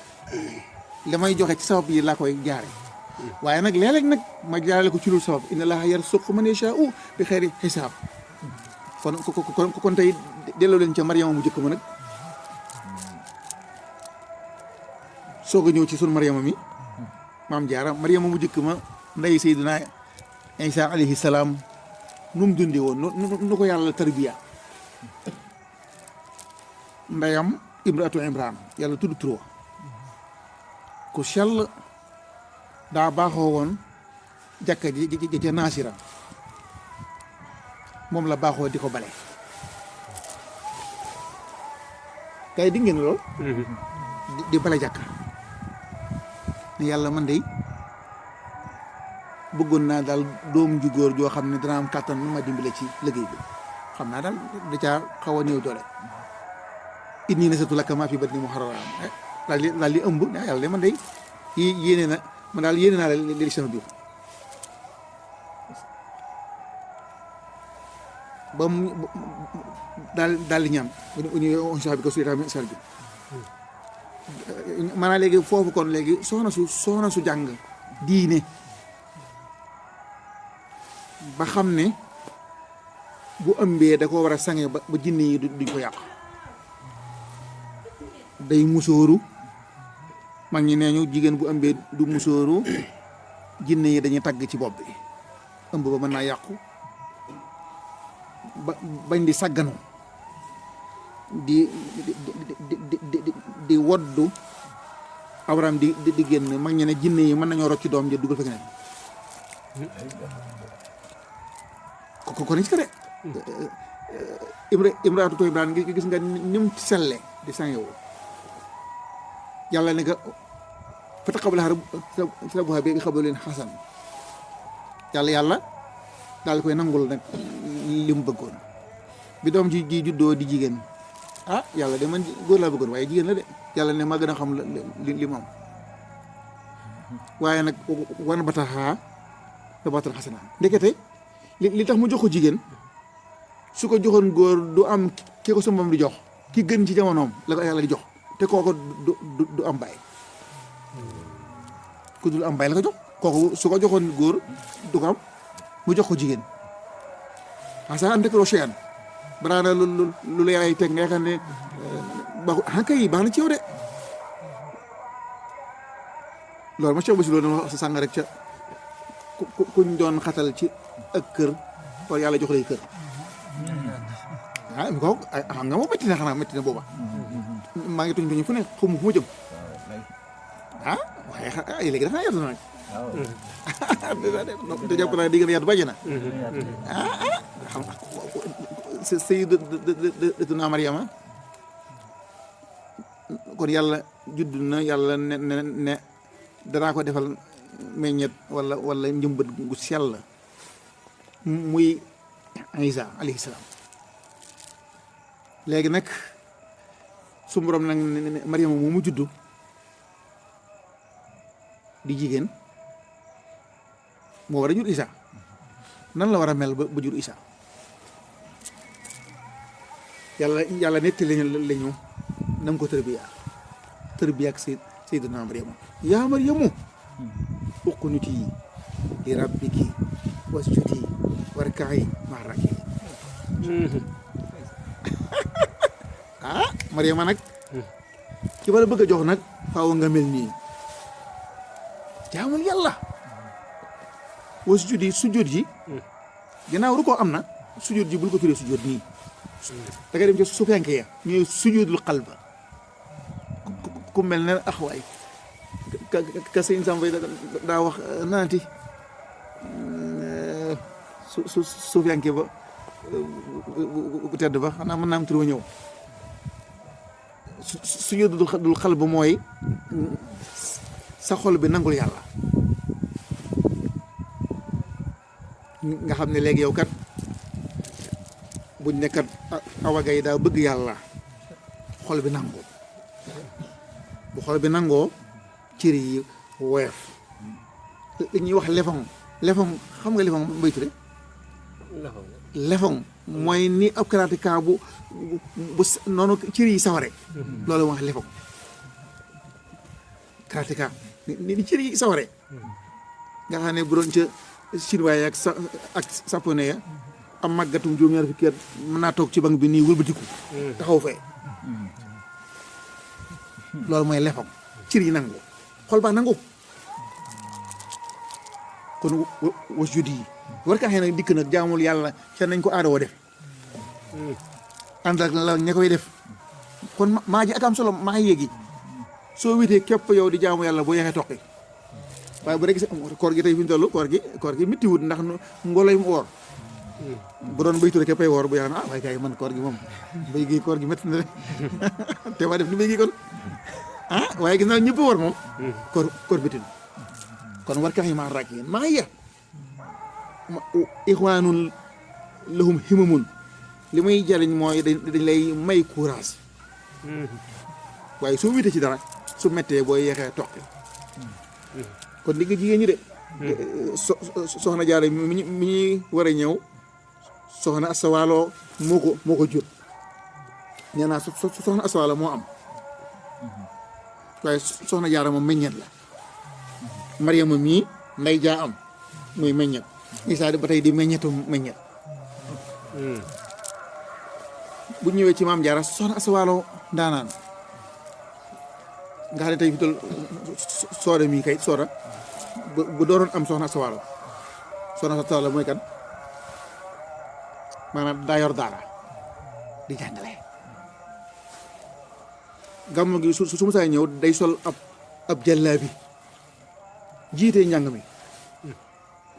li may joxe ci sabab yi laa koy jaare waaye nag léeg-léeg nag ma jaarale ko ci lu sabab inna laaha yarzuqu man yashaa'u bi xayri xisaab kon tey delloo leen ca Mariama mu jëkk ma nag soog a ñëw ci sunu Mariama mi maam jaara Mariama mu jëkk ma ndey Seydina Isa alayhi salaam nu mu dundee woon nu ko yàlla tarbiya ndeyam imraatu imran yàlla tudd turo ku sell daa baaxoo woon jàkka ji ca naasira moom la baaxoo di ko bale kay di ngeen lool di bale jàkka ne yàlla man de bëggoon naa daal doom ju góor joo xam ne dana am kàttan nu ma dimbale ci liggéey bi xam naa daal da caa xaw a néew doole inni nasatu laka maa fi batni muharraran daal di ëmb yàlla de man de yéene na man daal yéene naa la li sama biir ba mu daal di ñaan ñu sax bi ko suy tamit sar bi maanaam léegi foofu kon léegi soxna su jàng diine ba xam ne bu ëmbee da ko war a sange ba jinne yi duñ ko yàq day musóoru mag ñi nee ñu jigéen bu ëmbee du musóoru jinne yi dañuy tagg ci bopp bi ëmb ba mën naa yàqu bañ di sagganu di woddu awram di génn mag ñi ne jinne yi mën nañoo rocc ci doom ji dugal fa keneen ko ni ci ko de imraatu to Imraan gis nga ni mu selle di sangewu yàlla ne nga fa taqabbalahaa rabbuhaa bi qabuulin hasan yàlla daal koy nangul nag li mu bëggoon bi doom ji juddoo di jigéen yàlla de man góor laa bëggoon waaye jigéen la de yàlla ne maa gën a xam li mu am waaye nag wan bataxaa nabatan hasanan ndekete li tax mu jox ko jigéen su ko joxoon góor du am ki ko sumbam di jox ki gën ci jamonoom la ko yàlla di jox te kooku du am baay ku dul am baay la ko jox kooku su ko joxoon góor du ko am mu jox ko jigéen asa an tekroo shay'an baraana lu la yàlla teg nga xam ne baax na ci yow de loolu ma ci ba si loolu dama wax sa sàng rek ca kuñ doon xatal ci ak kër wala yàlla jox lay kër ah mi ko xam nga moom métti na xanaa métti na booba maa ngi tuñ fu ne fu ma jëm ah waaye ay léegi dafa yaatu na nag te jàpp naa di gën a yaatu bàjj na xam Sayyidatuna Maryama kon yàlla judd na yàlla ne danaa ko defal meññet wala njëmbat gu sell muy Isa alayhi salaam léegi nag su borom nag Maryama moomu juddu di jigéen moo war a jur Isa nan la war a mel ba jur Isa yàlla netti lañu nam ko tërbiya ak Sayyidina Maryama yaa Maryamu uqnuti li rabbiki wasjudi warka'i ma'a raaki'iin Maryama nag ki ma la bëgg a jox nag faaw nga mel nii jaamul yàlla wasjudi sujjóot ji ginnaaw ru ko am na sujjóot ji bul ko turee sujjóot nii da ngay dem ci suufiyanke ya ñooy sujjóotul qalba ku mel ne axwaay ka sëñ Samba daa wax naanti suufiyanke ba bu tedd ba xanaa mën naa am tur ba ñëw sujjóotul qalba mooy sa xol bi nangul yàlla nga xam ne léegi yow kat buñ nekkat Awa Gaye daa bëgg yàlla xol bi nangoo bu xol bi nangoo cër yi woyof li ñuy wax lefon xam nga lefon Mbaye Touré lefon mooy ni ab karateka bu noonu cër yi saware loolu wax lefon karateka ni cër yi saware nga xam ne bu doon ca chinois ak japonais ya am màggatum juróom-ñaar fukki at mën naa toog ci bank bi nii wëlbatiku taxaw fee loolu mooy lefam cër yi nangu xol baa nangu kon was judi yi war kaa xëy nag dikk nag jaamul yàlla ca nañ ko aada woo def ànd ak la ña koy def kon maa ji ak am solo maa yéegi soo witee képp yow di jaamu yàlla boo yeexee toqi waaye bu rek gis koor gi tey fi ñu toll koor gi métti wut ndax ngoloy mu woor bu doon Mbaye Touré képpay woor bu yaakaar waaye kay man koor gi moom mbéy gi koor gi métti na de te waa def ni mbéy gi kon waaye gis naa ñëpp woor moom koor métti na kon war kax yi maa raak yéen maa ya ixwaanun lahum himamun li muy jariñ mooy dañ lay may courage waaye soo witee ci dara su méttee booy yeexee toqi kon di nga jigéen ñi de soxna Jaara mi ñuy war a ñëw soxna Asawalo moo ko jur nee naa soxna Asawalo moo am waaye soxna Jaara moom meññet la Mariama mii nday jaa am muy meññet Isaa di ba tey di meññetu meññet bu ñëwee ci maam Jaara soxna Asawalo ndaanaan nga xam ne tey fi tol sooda mii kay sooda bu dooroon am soxna Asawalo mooy kan maanaam daa yor daara di jàngale gàmmu gi su mu saa ñëw day sol ab jàllaabi jiite njàng mi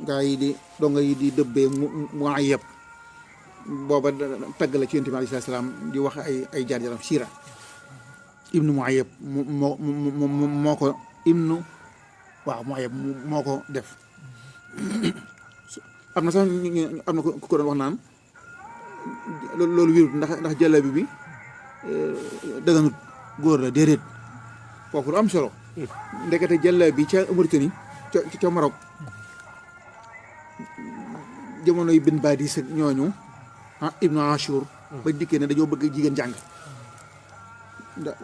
gaa yi di donga yi di dëbbee mu ay yëpp booba tagg la ci Yonent bi alayhi salaam di wax ay jaar-jaaram siira ibnu Muayyab moo ko ibnu waaw Muayyab moo ko def am na sax am na ku ko doon wax naan loolu wérut ndax jàllabi bi dëgganut góor la déedéet foofu lu am solo ndekete jàllabi ca Mauritanie ca Maroc jamono yi bin Badis ak ñooñu ibnu Ashur ba dikkee ne dañoo bëgg jigéen jàng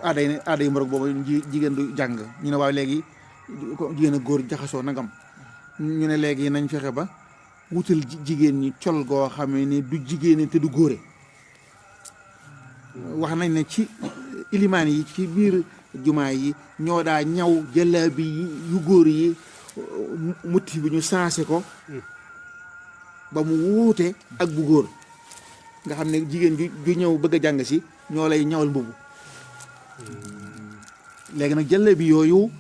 aada yi Maroc boobu jigéen du jàng ñu ne waaw léegi jigéen ak góor jaxasoo nangam ñu ne léegi nañ fexe ba wutal jigéen ñi col goo xam ne du jigéen te du góore wax nañ ne ci ilimaan yi ci biir jumaa yi ñoo daa ñaw jàllaabi yu góor yi motif bi ñu sensé ko ba mu wuute ak bu góor nga xam ne jigéen ju ñëw bëgg a jàng si ñoo lay ñawal mbubu léegi nag jëlle bi yooyu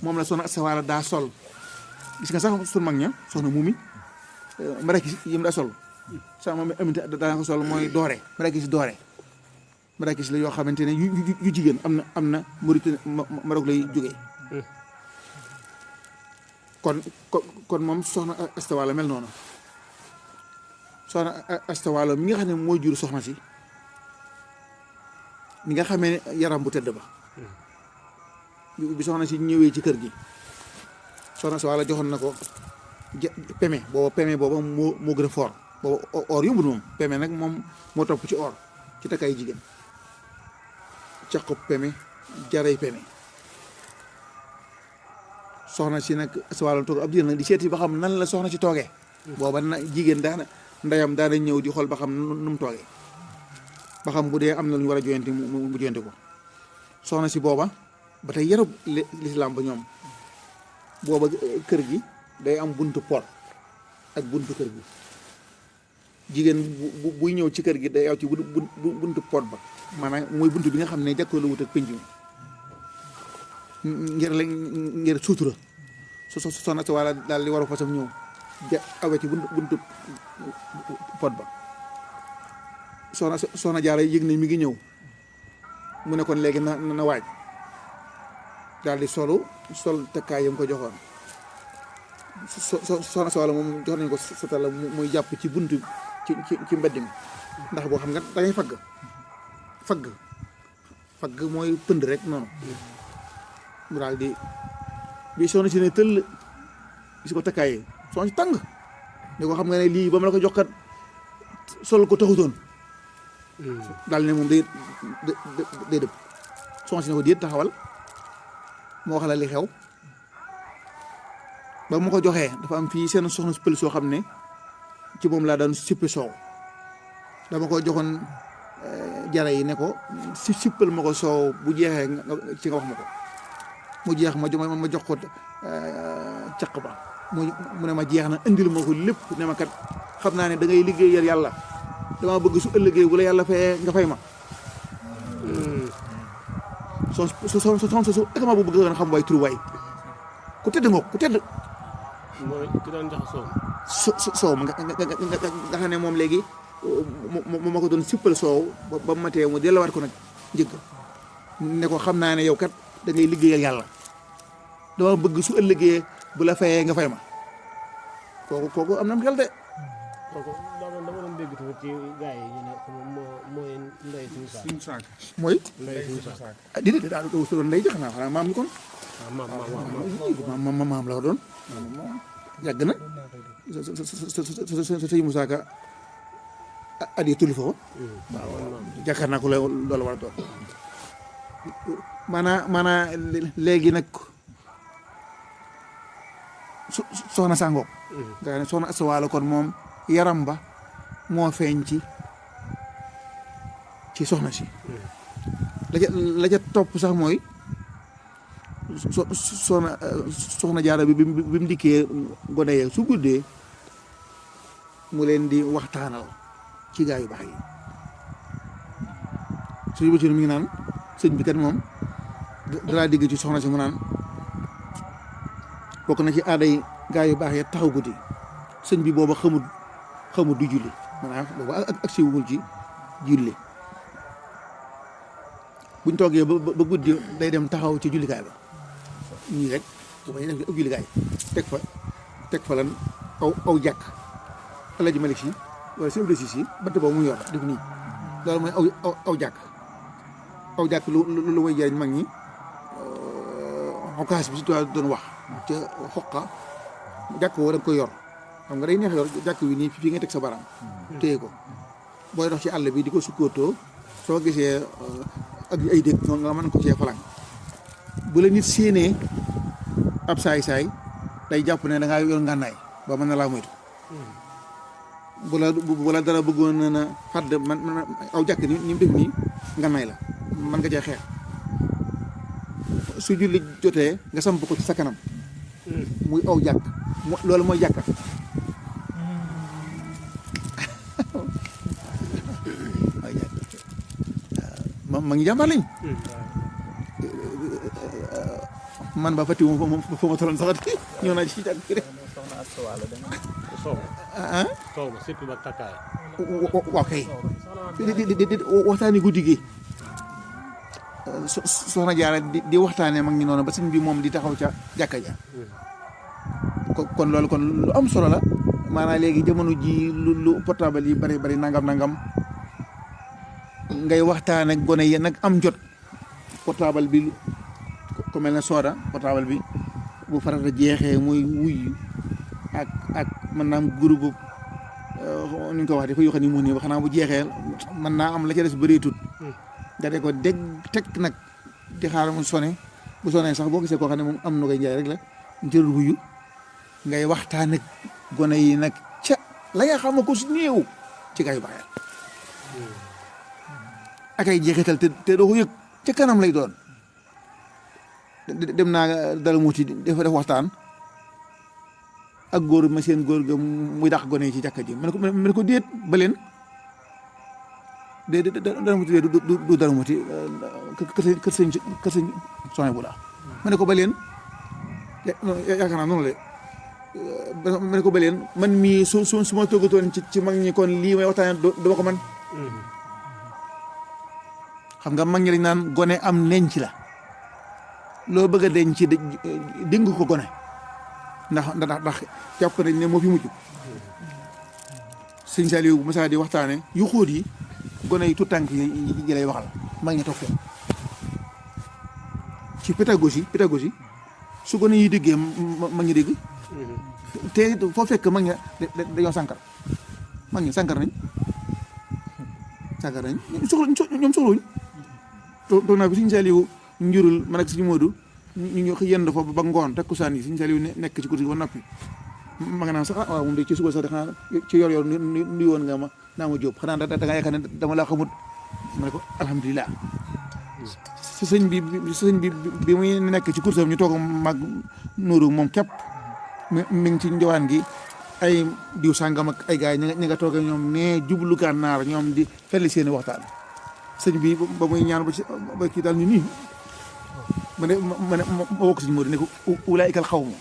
moom la soxna Asta Walo daa sol gis nga sax sun mag ña soxna Mumi marakis yi mu daa sol sax moom aminte daa ko sol mooy doore marakis la yoo xamante ne yu jigéen am na Mauritanie Maroc lay jógee kon moom soxna Asta Walo mel noonu soxna Asta Walo mi nga xam ne mooy jur soxna si ni nga xamee ne yaram bu tëdd ba bi soxna si ñëwee ci kër gi soxna Asta Walo joxoon na ko peme booba moo gën a fort booba or yombul moom peme nag moom moo topp ci or ci takkaay jigéen caqub peme jaray peme soxna si nag Asta Walo toog ab diir nag di seeti ba xam nan la soxna si toogee booba na jigéen ndeyam daana ñëw di xool ba xam nu mu toogee ba xam bu dee am na lu ñu war a joyante mu joyante ko soxna si booba ba tey yarub lislaam ba ñoom booba kër gi day am buntu pot ak buntu kër gi jigéen buy ñëw ci kër gi day aw ci buntu pot ba maanaam mooy buntu bi nga xam ne jàkkoo la wut ak penc mi ngir suutura soxna Asta Walo daal di war a fasam ñëw awe ci buntu pot ba soxna Jaara yëg ne mi ngi ñëw mu ne kon léegi na waaj daal di sol takkaay yam ko joxoon soxna Asta Walo moom jox nañ ko satala muy jàpp ci buntu ci mbedd mi ndax boo xam nga da ngay fagg mooy pënd rek noonu mu daal di bi soxna si ne tëll gis ko takkaay yi soxna si tàng ne ko xam nga ne lii ba ma la ko jox kat sol ko taxutoon daal ne moom day dëpp soxna si ne ko déet taxawal moo wax la li xew ba mu ko joxee dafa am fii seen soxna pël soo xam ne ci moom laa daan sippe soow dama ko joxoon jara yi ne ko sippal ma ko soow bu jeexee ci nga wax ma ko mu jeex ma jox ko caq ba mu ne ma jeex na indil ma ko lépp ne ma kat xam naa ne da ngay liggéeyal yàlla dama bëgg su ëllëgee bu la yàlla fayee nga fay ma su ak ma bu bëgg nga xam waay turu waay ku tedd nga ku tedd mooy ki daan jax soow ma nga xam ne moom léegi ma ko doon sippal soow ba mu matee mu delluwaat ko nag njëkk ne ko xam naa ne yow kat da ngay liggéeyal yàlla dama bëgg su ëllëgee bu la fayee nga fay ma kooku am na mu xel de. kooku dama doon dégg tamit ci gars yi ñu ne mooy ndey suñu saak. mooy. ndey suñu saak. ah déedéet daal doo doon ndey jox naa xanaa maam mi kon. maam la ko doon. yàgg na. sëñ Moussa Ka at yi tulli foofu. waaw jàkkaar naa ko loolu war a doon. maanaa léegi nag soxna Sango. nga ne soxna Asta Walo kon moom yaram ba moo feeñ ci soxna si. la ca topp sax mooy soxna Jaara bi mu dikkee gone yee su guddee mu leen di waxtaanal ci gaa yu baax yi suñu bëccëg mi ngi naan sëñ bi kat moom dalaa digg ci soxna si mu naan bokk na ci aaday gaa yu baax yi taxaw guddi sëñ bi booba xamut du julli maanaam booba ak siwul ci julli buñ toogee ba guddi day dem taxaw ci jullikaay ba ñii rek bu may def ab jullikaay teg fa lan aw jàkk Alaaji Malik Si wala si Abdou Si bant boobu mu yor def nii loolu mooy aw jàkk lu may jëriñ mag ñi xokaas bi si tubaab doon wax ca xoqa jàkk woo da nga koy yor xam nga day neex yor jàkk wi nii fii nga teg sa baram téye ko booy dox ci àll bi di ko sukkootoo soo gisee ak ay dégg nga mën ko cee falang bu la nit séenee ab saay-saay day jàpp ne da ngaa yor ngànnaay ba mën na laa moytu bu la dara bëggoon na fàdd man aw jàkk ni mu def nii ngànnaay la mën nga cee xeex su julli jotee nga samp ko ci sa kanam muy aw jàkk loolu mooy jàkka mooy jàkk ma ngi jàmbaar lañ man ba fàtti moom fa ma tolloon saxat ñëw naa ci jàkk rek soow ah soow ma surtout ba takkaay waaw kay di waxtaani guddi gi soxna Jaara di waxtaanee mag ñi noonu ba sëñ bi moom di taxaw ca jàkka ja kon loolu kon lu am solo la maanaam léegi jamono ji lu portable yi bari bari nangam ngay waxtaan ak gone yi nag am jot portable bi ku mel ne sooda portable bi bu farata jeexee muy wuyu ak mën naa am groupe ni ñu ko wax dafa yoo xam ne mu nii ba xanaa bu jeexee mën naa am la ca des bëreetut nga de ko dégg teg nag di xaar mu sone bu sonee sax boo gisee koo xam ne moom am na koy njaay rek la njërul wuyu ngay waxtaan ak gone yi nag ca la nga xam ko su néew ci kay bàyyal ak ay jeexital te doo ko yëg ca kanam lay doon dem naa dala muuti dafa def waxtaan ak góor ma seen góor ga muy dàq gone yi ci jàkka ji ma ne ko déet ba leen de dara muti du dara muti kër sëñ soxna bu la ma ne ko ba leen yaakaar naa noonu la ma ne ko ba leen man mii su ma toggatoon ci mag ñi kon lii may waxtaane dama ko man xam nga mag ñi dañ naan gone am nenc la loo bëgg a denc dénk ko gone ndax jàpp nañ ne moo fi mujj sëñ Saliou bu Moussa di waxtaane yu xóot yi gone yi tout tànk yi lay waxal mag ñi toog fee ci pédagogie su gone yi déggee mag ñi dégg te foo fekk mag ñi dañoo sànkar mag ñi sànkar nañ ñoom soxluñ toog naa bi sëñ Saliou njurul man ak sëñ Modou ñu yend fa ba ngoon takkusaan yi sëñ Saliou nekk ci kursi ba noppi ma nga naan sax waaw moom de ci suba sax de xanaa ci yor nuyu woon nga ma naa ma jóob xanaa da nga yaakaar ne dama laa xamut ma ne ko alhamdulilah sëñ bi muy nekk ci kursam ñu toog mag nuuru moom képp mi ngi ci njowaan gi ay diw sàngam ak ay gars yi ñi nga toogee ñoom nee jublu gànnaar ñoom di felli seeni waxtaan sëñ bi ba muy ñaan ba kii daal ñu nii ma wokk sëñ Modou ne ko ulaa'ikal xawmu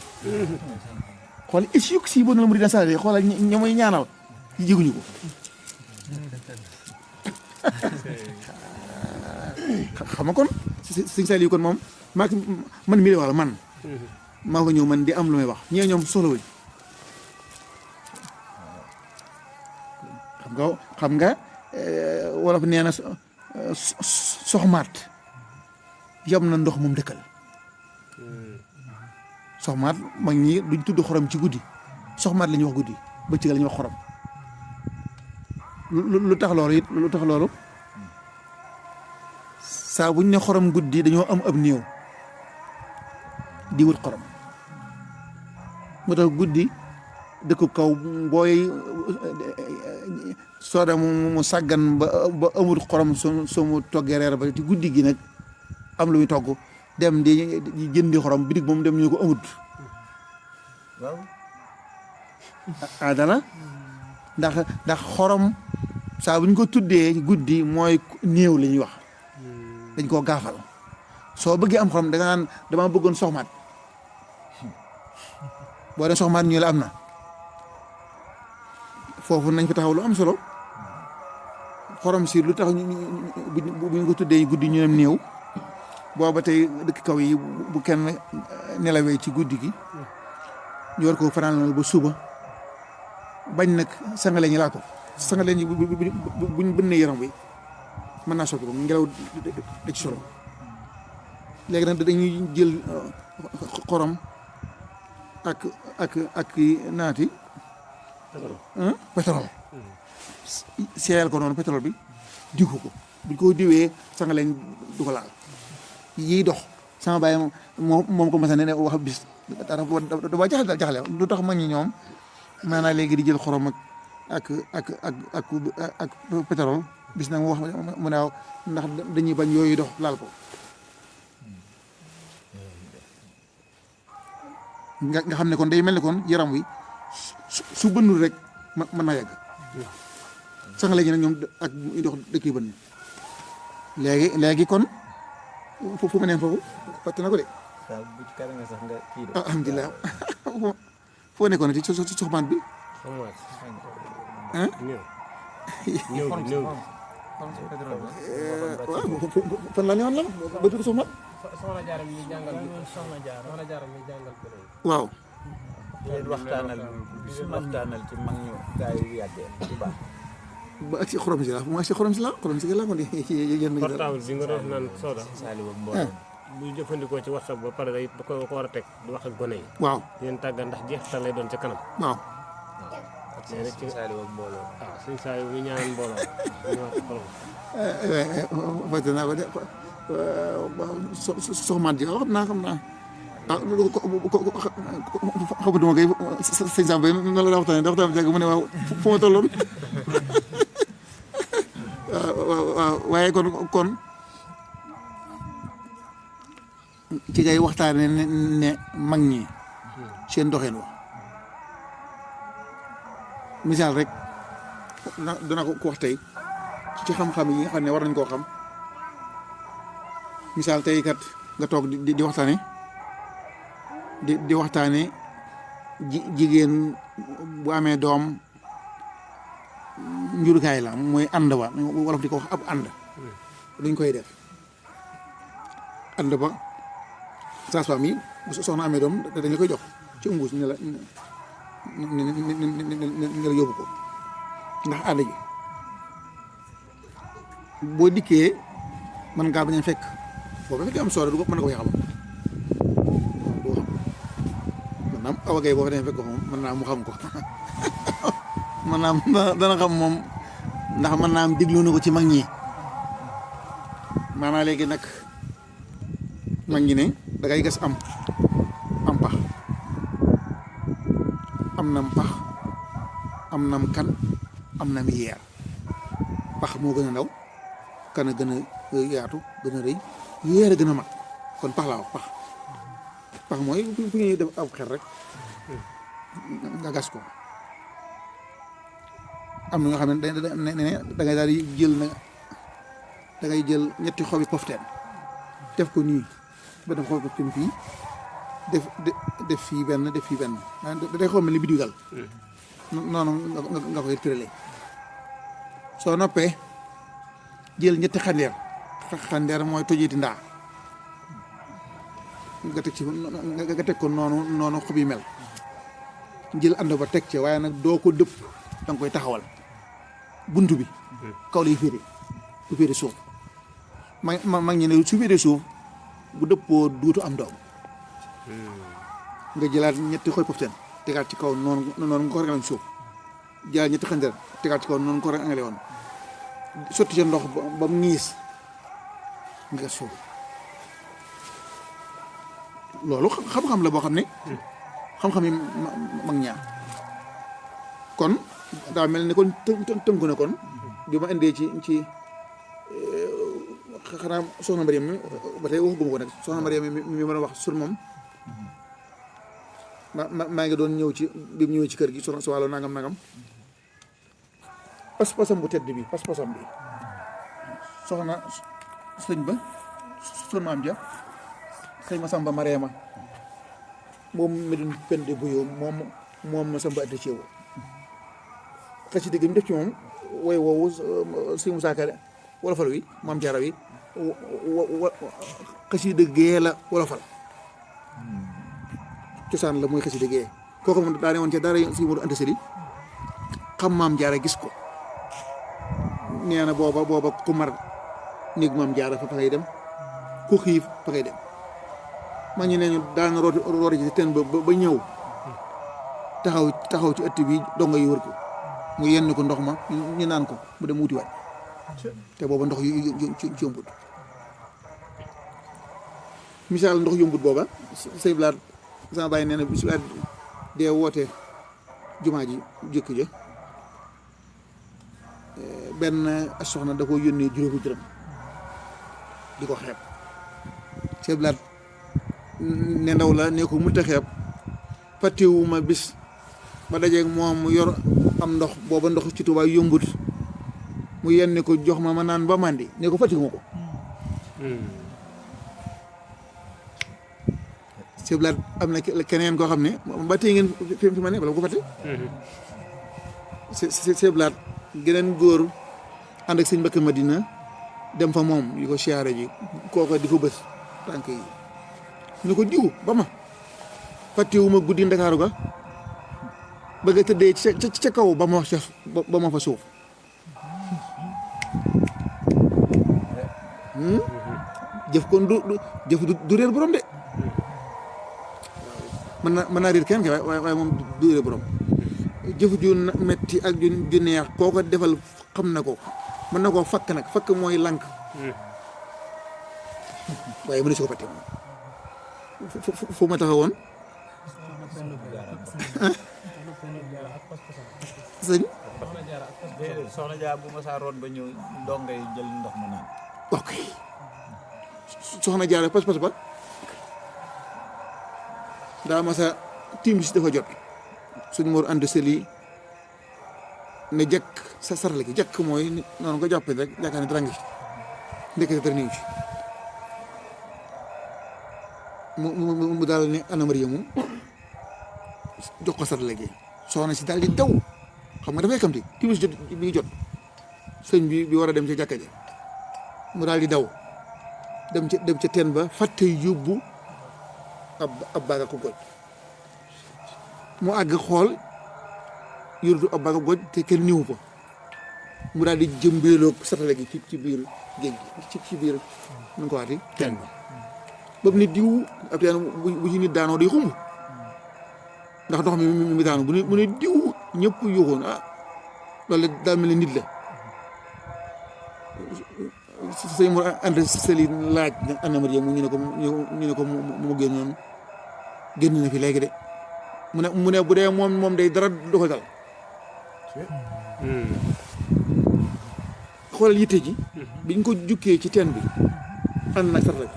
xool is yuk si bona la mu di dasale xoolal ña muy ñaanal jiguñu ko xam nga kon sëñ Saliou kon moom man mii de wala man maa fa ñëw man di am lu may wax ñee ñoom soxlawuñ xam nga wolof nee na soxmaat yam na ndox moom dëkkal soxmaat mag ñi duñ tudd xorom ci guddi soxmaat la ñuy wax guddi bëccëg la ñuy wax xorom lu tax loolu saa buñ ne xorom guddi dañoo am ab néew di wut xorom moo tax guddi dëkku kaw booy sooda mu sàggan ba amul xorom su mu toggee reer ba ci guddi gi nag am lu muy togg dem di jëndi xorom bitig moom dem ñu ko amut waaw adala ndax xorom saa bu ñu ko tuddee guddi mooy néew la ñuy wax dañ koo gaafal soo bëggee am xorom da nga naan dama bëggoon soxmaat boo dee soxmaat ñu la am na foofu nañ fa taxaw lu am solo xorom si lu tax bu ñu ko tuddee guddi ñu ne néew booba tey dëkk kaw yi bu kenn nelawee ci guddi gi ñu war ko fanaanal ba suba bañ nag sangale ñi laa ko sangale ñi buñ bënnee yaram bi mën naa soppi ko ngelaw da ci solo léegi nag dañuy jël xorom ak naati pétrole seeyal ko noonu pétrole bi diw ko buñ ko diwee sangale du ko laal yiy dox sama baay moom ko mas a ne wax bis dama jaxle lu tax mag ñi ñoom maanaam léegi di jël xorom ak pétrole bis nag mu wax mu naaw ndax dañuy bañ yooyu dox laal ko. nga xam ne kon day mel ni kon yaram wi su bënnul rek mën naa yàgg sax léegi nag ñoom ak ndox dëkk yi bënn léegi kon fu ma neen foofu fàtte na ko de waaw bu ci kanamee sax nga kii de. alhamdulilah foo nekkoon ci soxmaan bi xamaat ah ñëw bi waaw fan la newoon la ba tudd soxmaan soxna Jaara mi jàngal soxna Jaara mi jàngal ko waaw leen waxtaanal ci mag ñu gaa yu yàggee bu baax. ba ak si xorom si la mu ak si xorom si la kon di yéen portable bi nga doon naan Soda Saliou ak mbooloo. buy jëfandikoo ci WhatsApp ba pare day da ko war a teg di wax ak gone yi waaw leen tàggat ndax jeexital lay doon ca kanam waaw nee na ci Saliou ak mbooloo. waaw suñ saa yu muy ñaanal mbooloo ñu wax xorom fàtte naa ko de soxmaan ji xam naa xamatuma kay sëñ Samba noonu la daa waxtaan jàgg mu ne waaw fu ma tolloon waaw waaye kon ci ngay waxtaane ne mag ñi seen doxeen wa misaal rek dana ko wax tey ci xam-xam yi nga xam ne war nañ koo xam misaal tey kat nga toog di waxtaane di waxtaane jigéen bu amee doom njurukaay la mooy ànd ba wolof di ko wax ab ànd duñ koy def ànd ba sage-femme yi bu soxna amee doom dañ la koy jox ci umbuus ne la ne la yóbbu ko ndax ànd ji boo dikkee mën ngaa bañ a fekk boobu fekkee am solo du ko mën na ko yaxam du xam maanaam awagay boo fa demee fekk ko moom mën naa mu xam ko maanaam dana xam moom ndax mën naa am déglu na ko ci mag ñi maanaam léegi nag mag ñi ne da ngay gas am pax am nam pax am nam kan am nam yeer pax moo gën a ndaw kan a gën a yaatu gën a rëy yeer a gën a mag kon pax laa wax pax mooy fu ñuy def aw xel rek nga gas ko am na nga xam ne da ngay daal di jël na da ngay jël ñetti xobi pofteen def ko nii ba def xobi pofteen fii def fii benn def fii benn da day xool mel ni biddiw dal noonu nga koy tërale soo noppee jël ñetti xandeer mooy tojiti ndaa nga teg ko noonu xob yi mel jël ànd ba teg ci waaye nag doo ko dëpp da nga koy taxawal buntu bi kaw lay féete du féete suuf mag ñi ne su féete suuf bu dëppoo duutu am doom nga jëlaat ñetti xoy pofteen tegaat ci kaw noonu nga ko rangale suuf jëlaat ñetti xandeer tegaat ci kaw noonu nga ko rangale woon sotti ca ndox ba mu niis nga suuf loolu xam-xam la boo xam ne xam-xam yi mag ñaar kon daa mel ni kon tënku na kon bi ma indee ci xanaa soxna Mariam mi ba tey waxuguma ko nag soxna Mariam mi mën a wax sur moom maa ngi doon ñëw ci bi mu ñëwee ci kër gi soxna si wàllu nangam pas-pasam bu tedd bi pas-pasam bi soxna sëñ ba sun maam ja sëñ Masamba Mariama moom mi doon pende buyoo moom Masamba addi ceewo xëcc dëgg mi def ci moom woy woowu sëñ Musaa Ka wolofal wi maam Jaara wi xëcc dëggee la wolofal cosaan la mooy xëcc dëggee kooku moom daa ne woon ca dara si Moodu Anta Sali xam maam Jaara gis ko nee na booba ku mar néeg maam Jaara fa ngay dem ku xiif fa ngay dem ma ñu ne ñu daan rooti ci teen ba ñëw taxaw ci ëtt bi dongo yi wër ko mu yenn ko ndox ma ñu naan ko mu dem wuti waat te booba ndox yu yombut misaal ndox yombut booba sëy blaat sama bàyyi nee na bi blaat dee woote jumaa ji jëkk ja benn soxna da ko yónnee juróomi dërëm di ko xeeb sëy blaat ne ndaw la ne ko mënta xeeb fàttewuma bis ma dajeeg moom mu yor am ndox booba ndox ci Tuubaa yombut mu yenn ko jox ma naan ba màndi ne ko fàttewuma ko siblaat am na keneen koo xam ne ba tey ngeen fi ma ne bala ko fàtte siblaat geneen góor ànd ak sëñ Mbàkke Madina dem fa moom yi ko siyaare ji kooko di ko bës tànk yi ñu ko diw ba ma fàttewuma guddi Ndakaaru ga bëgg a tëddee ca kaw ba ma fa suuf jëf kon du réer borom de mën naa réer kenn ke waaye moom du réer borom jëf ju metti ak ju neex koo ko defal xam na ko mën na koo fakk nag fakk mooy lànk waaye mënu si ko fàtte moom fu ma taxawoon sëñ soxna Jaar bu ma saa root ba ñëw donga yi jël ndox ma naan ok soxna Jaara pas-pas ba daa ma sa timis dafa jot suñu mor ànd seli ne jekk sa sarale gi jekk mooy noonu ko jàppee rek yaakaar ne dara ngi ci ndekete dara niwu ci mu daal ne Ana Mariyamu jox ko sarale gi soxna si daal di daw xam nga dafay kamti timis jot bi ngi jot sëñ bi war a dem ca jàkka ja mu daal di daw dem ca teen ba fàtte yóbbu ab baaga ko goj mu àgg xool yórutu ab baaga goj te kenn niwu fa mu daal di jëmbeeloog satale gi ci biir géej gi ci biir nu ko waati teen ba boobu nit diw ab teen bu ci nit daanoo day xumb ndax ndox mi daanoo mu ne diw ñëpp yuuxoon loolu daal mel ni nit la sëñ mo ànd seli laaj Ana Mariyamu ñu ne ko mu génnoon génn na fi léegi de mu ne bu dee moom day dara du ko dal xoolal yitte ji biñ ko jukkee ci teen bi ànd nag sarta bi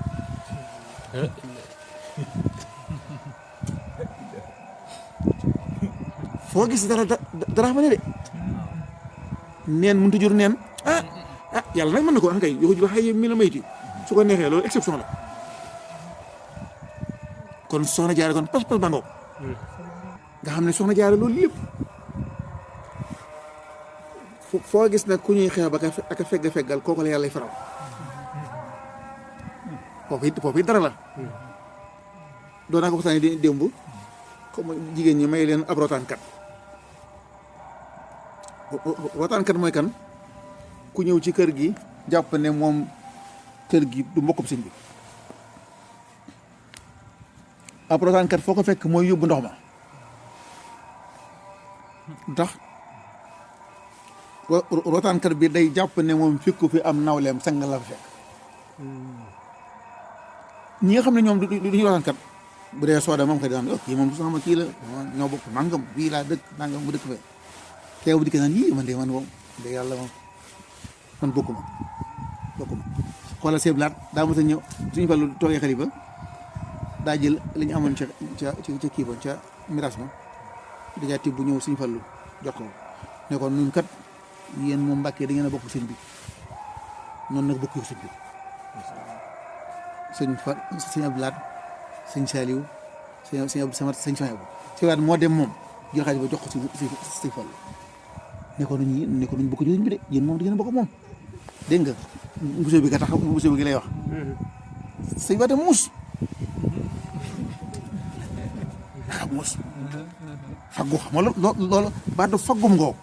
foo gis dara fa ne de neen mënut a jur neen yàlla nag mën na ko wax kay yow waxee mi la mayti su ko neexee loolu exception la kon soxna Jaara kon pas-pas ba ngoog nga xam ne soxna Jaara loolu lépp foo gis nag ku ñuy xeex ba ak a feggal kooku la yàlla faral foofu it dara la doon naa ko waxtaanee démb comme jigéen ñi may leen ab rotaankat rotaankat mooy kan ku ñëw ci kër gi jàpp ne moom kër gi du mbokkum sëñ bi ab rotaankat foo ko fekk mooy yóbbu ndox ma ndax rotaankat bi day jàpp ne moom fekku fi am nawleem sang la fa fekk ñi nga xam ne ñoom du ñu rotaankat bu dee sooda moom xëy daan kii moom sama kii la ñoo bokk nangam bii laa dëkk nangam mu dëkk fe teew bu dikkee naan yii man de man moom de yàlla moom man bokkuma xoolal seeblaat daa mos a ñëw suñu Fallu toogee xalifa daa jël li ñu amoon ca kii ba ca miraas ma dajaa tibb bu ñëw suñu Fallu jox ko ne ko nun kat yéen moom Mbàkke da ngeen a bokk sëñ bi noonu nag bokk sëñ bi sëñ Abdulaat sëñ Saaliw sëñ Abdu Samad sëñ Sohaybu seeblaat moo dem moom jël xaalis ba jox ko sëñ Fallu ne ko nuñ bokk sëñ bi de yéen moom da ngeen a bokk moom dégg nga mbusoo bi ka tax mbusoo bi gi lay wax sëñ Bata muus faggu xam nga loolu baatu faggum ngoo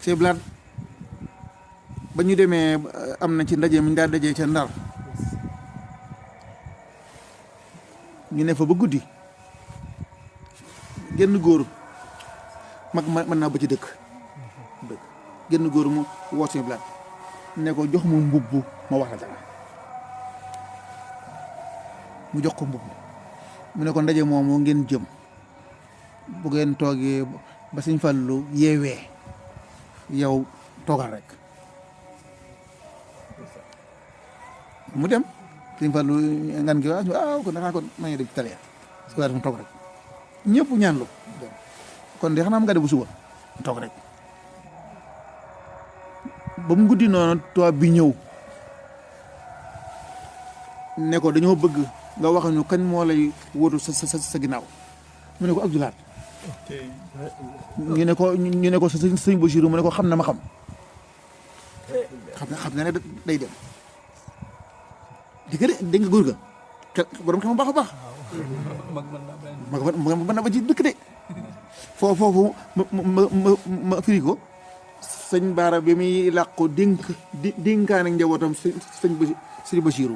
sëñ Blaat ba ñu demee am na ci ndaje mi ñu daal dajee ca Ndar ñu ne fa ba guddi genn góor mag mën naa ba ci dëkk genn góor mu woo sëñ Blaat ne ko jox ma mbubb ma wax la dara mu jox ko mbubb mu ne ko ndaje moomu ngeen jëm bu ngeen toogee ba Sëñ Fallu yeewee yow toogal rek mu dem Sëñ Fallu ngan gi waaw kon dangaa ko ma ngi dem ci tale su ko mu toog rek ñëpp ñaan lu kon de xanaa am nga def bu suba toog rek ba mu guddi noonu tubaab bi ñëw ne ko dañoo bëgg nga wax ñu kañ moo lay wóotu sa ginnaaw mu ne ko Abdoulaye ñu ne ko sëñ Bachir mu ne ko xam na ma xam na ne day dem di ko de dégg nga góor ga borom xam baax a baax mag mën na ba ci dëkk de foofu ma firi ko sëñ Baara bi muy làqu dénkaan ak njabootam sëñ Bachir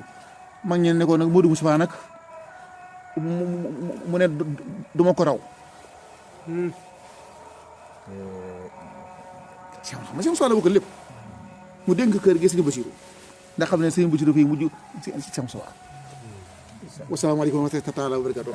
mag ñeen ne ko nag Modou Moustapha nag mu ne duma ko raw xam nga seen soxla bu ko lépp mu dénk kër gi sëñ Bachir ndax xam ne sëñ Bachir fii mujj si sam sowa wasalaamaaleykum wa rahmatulah wa barakatuh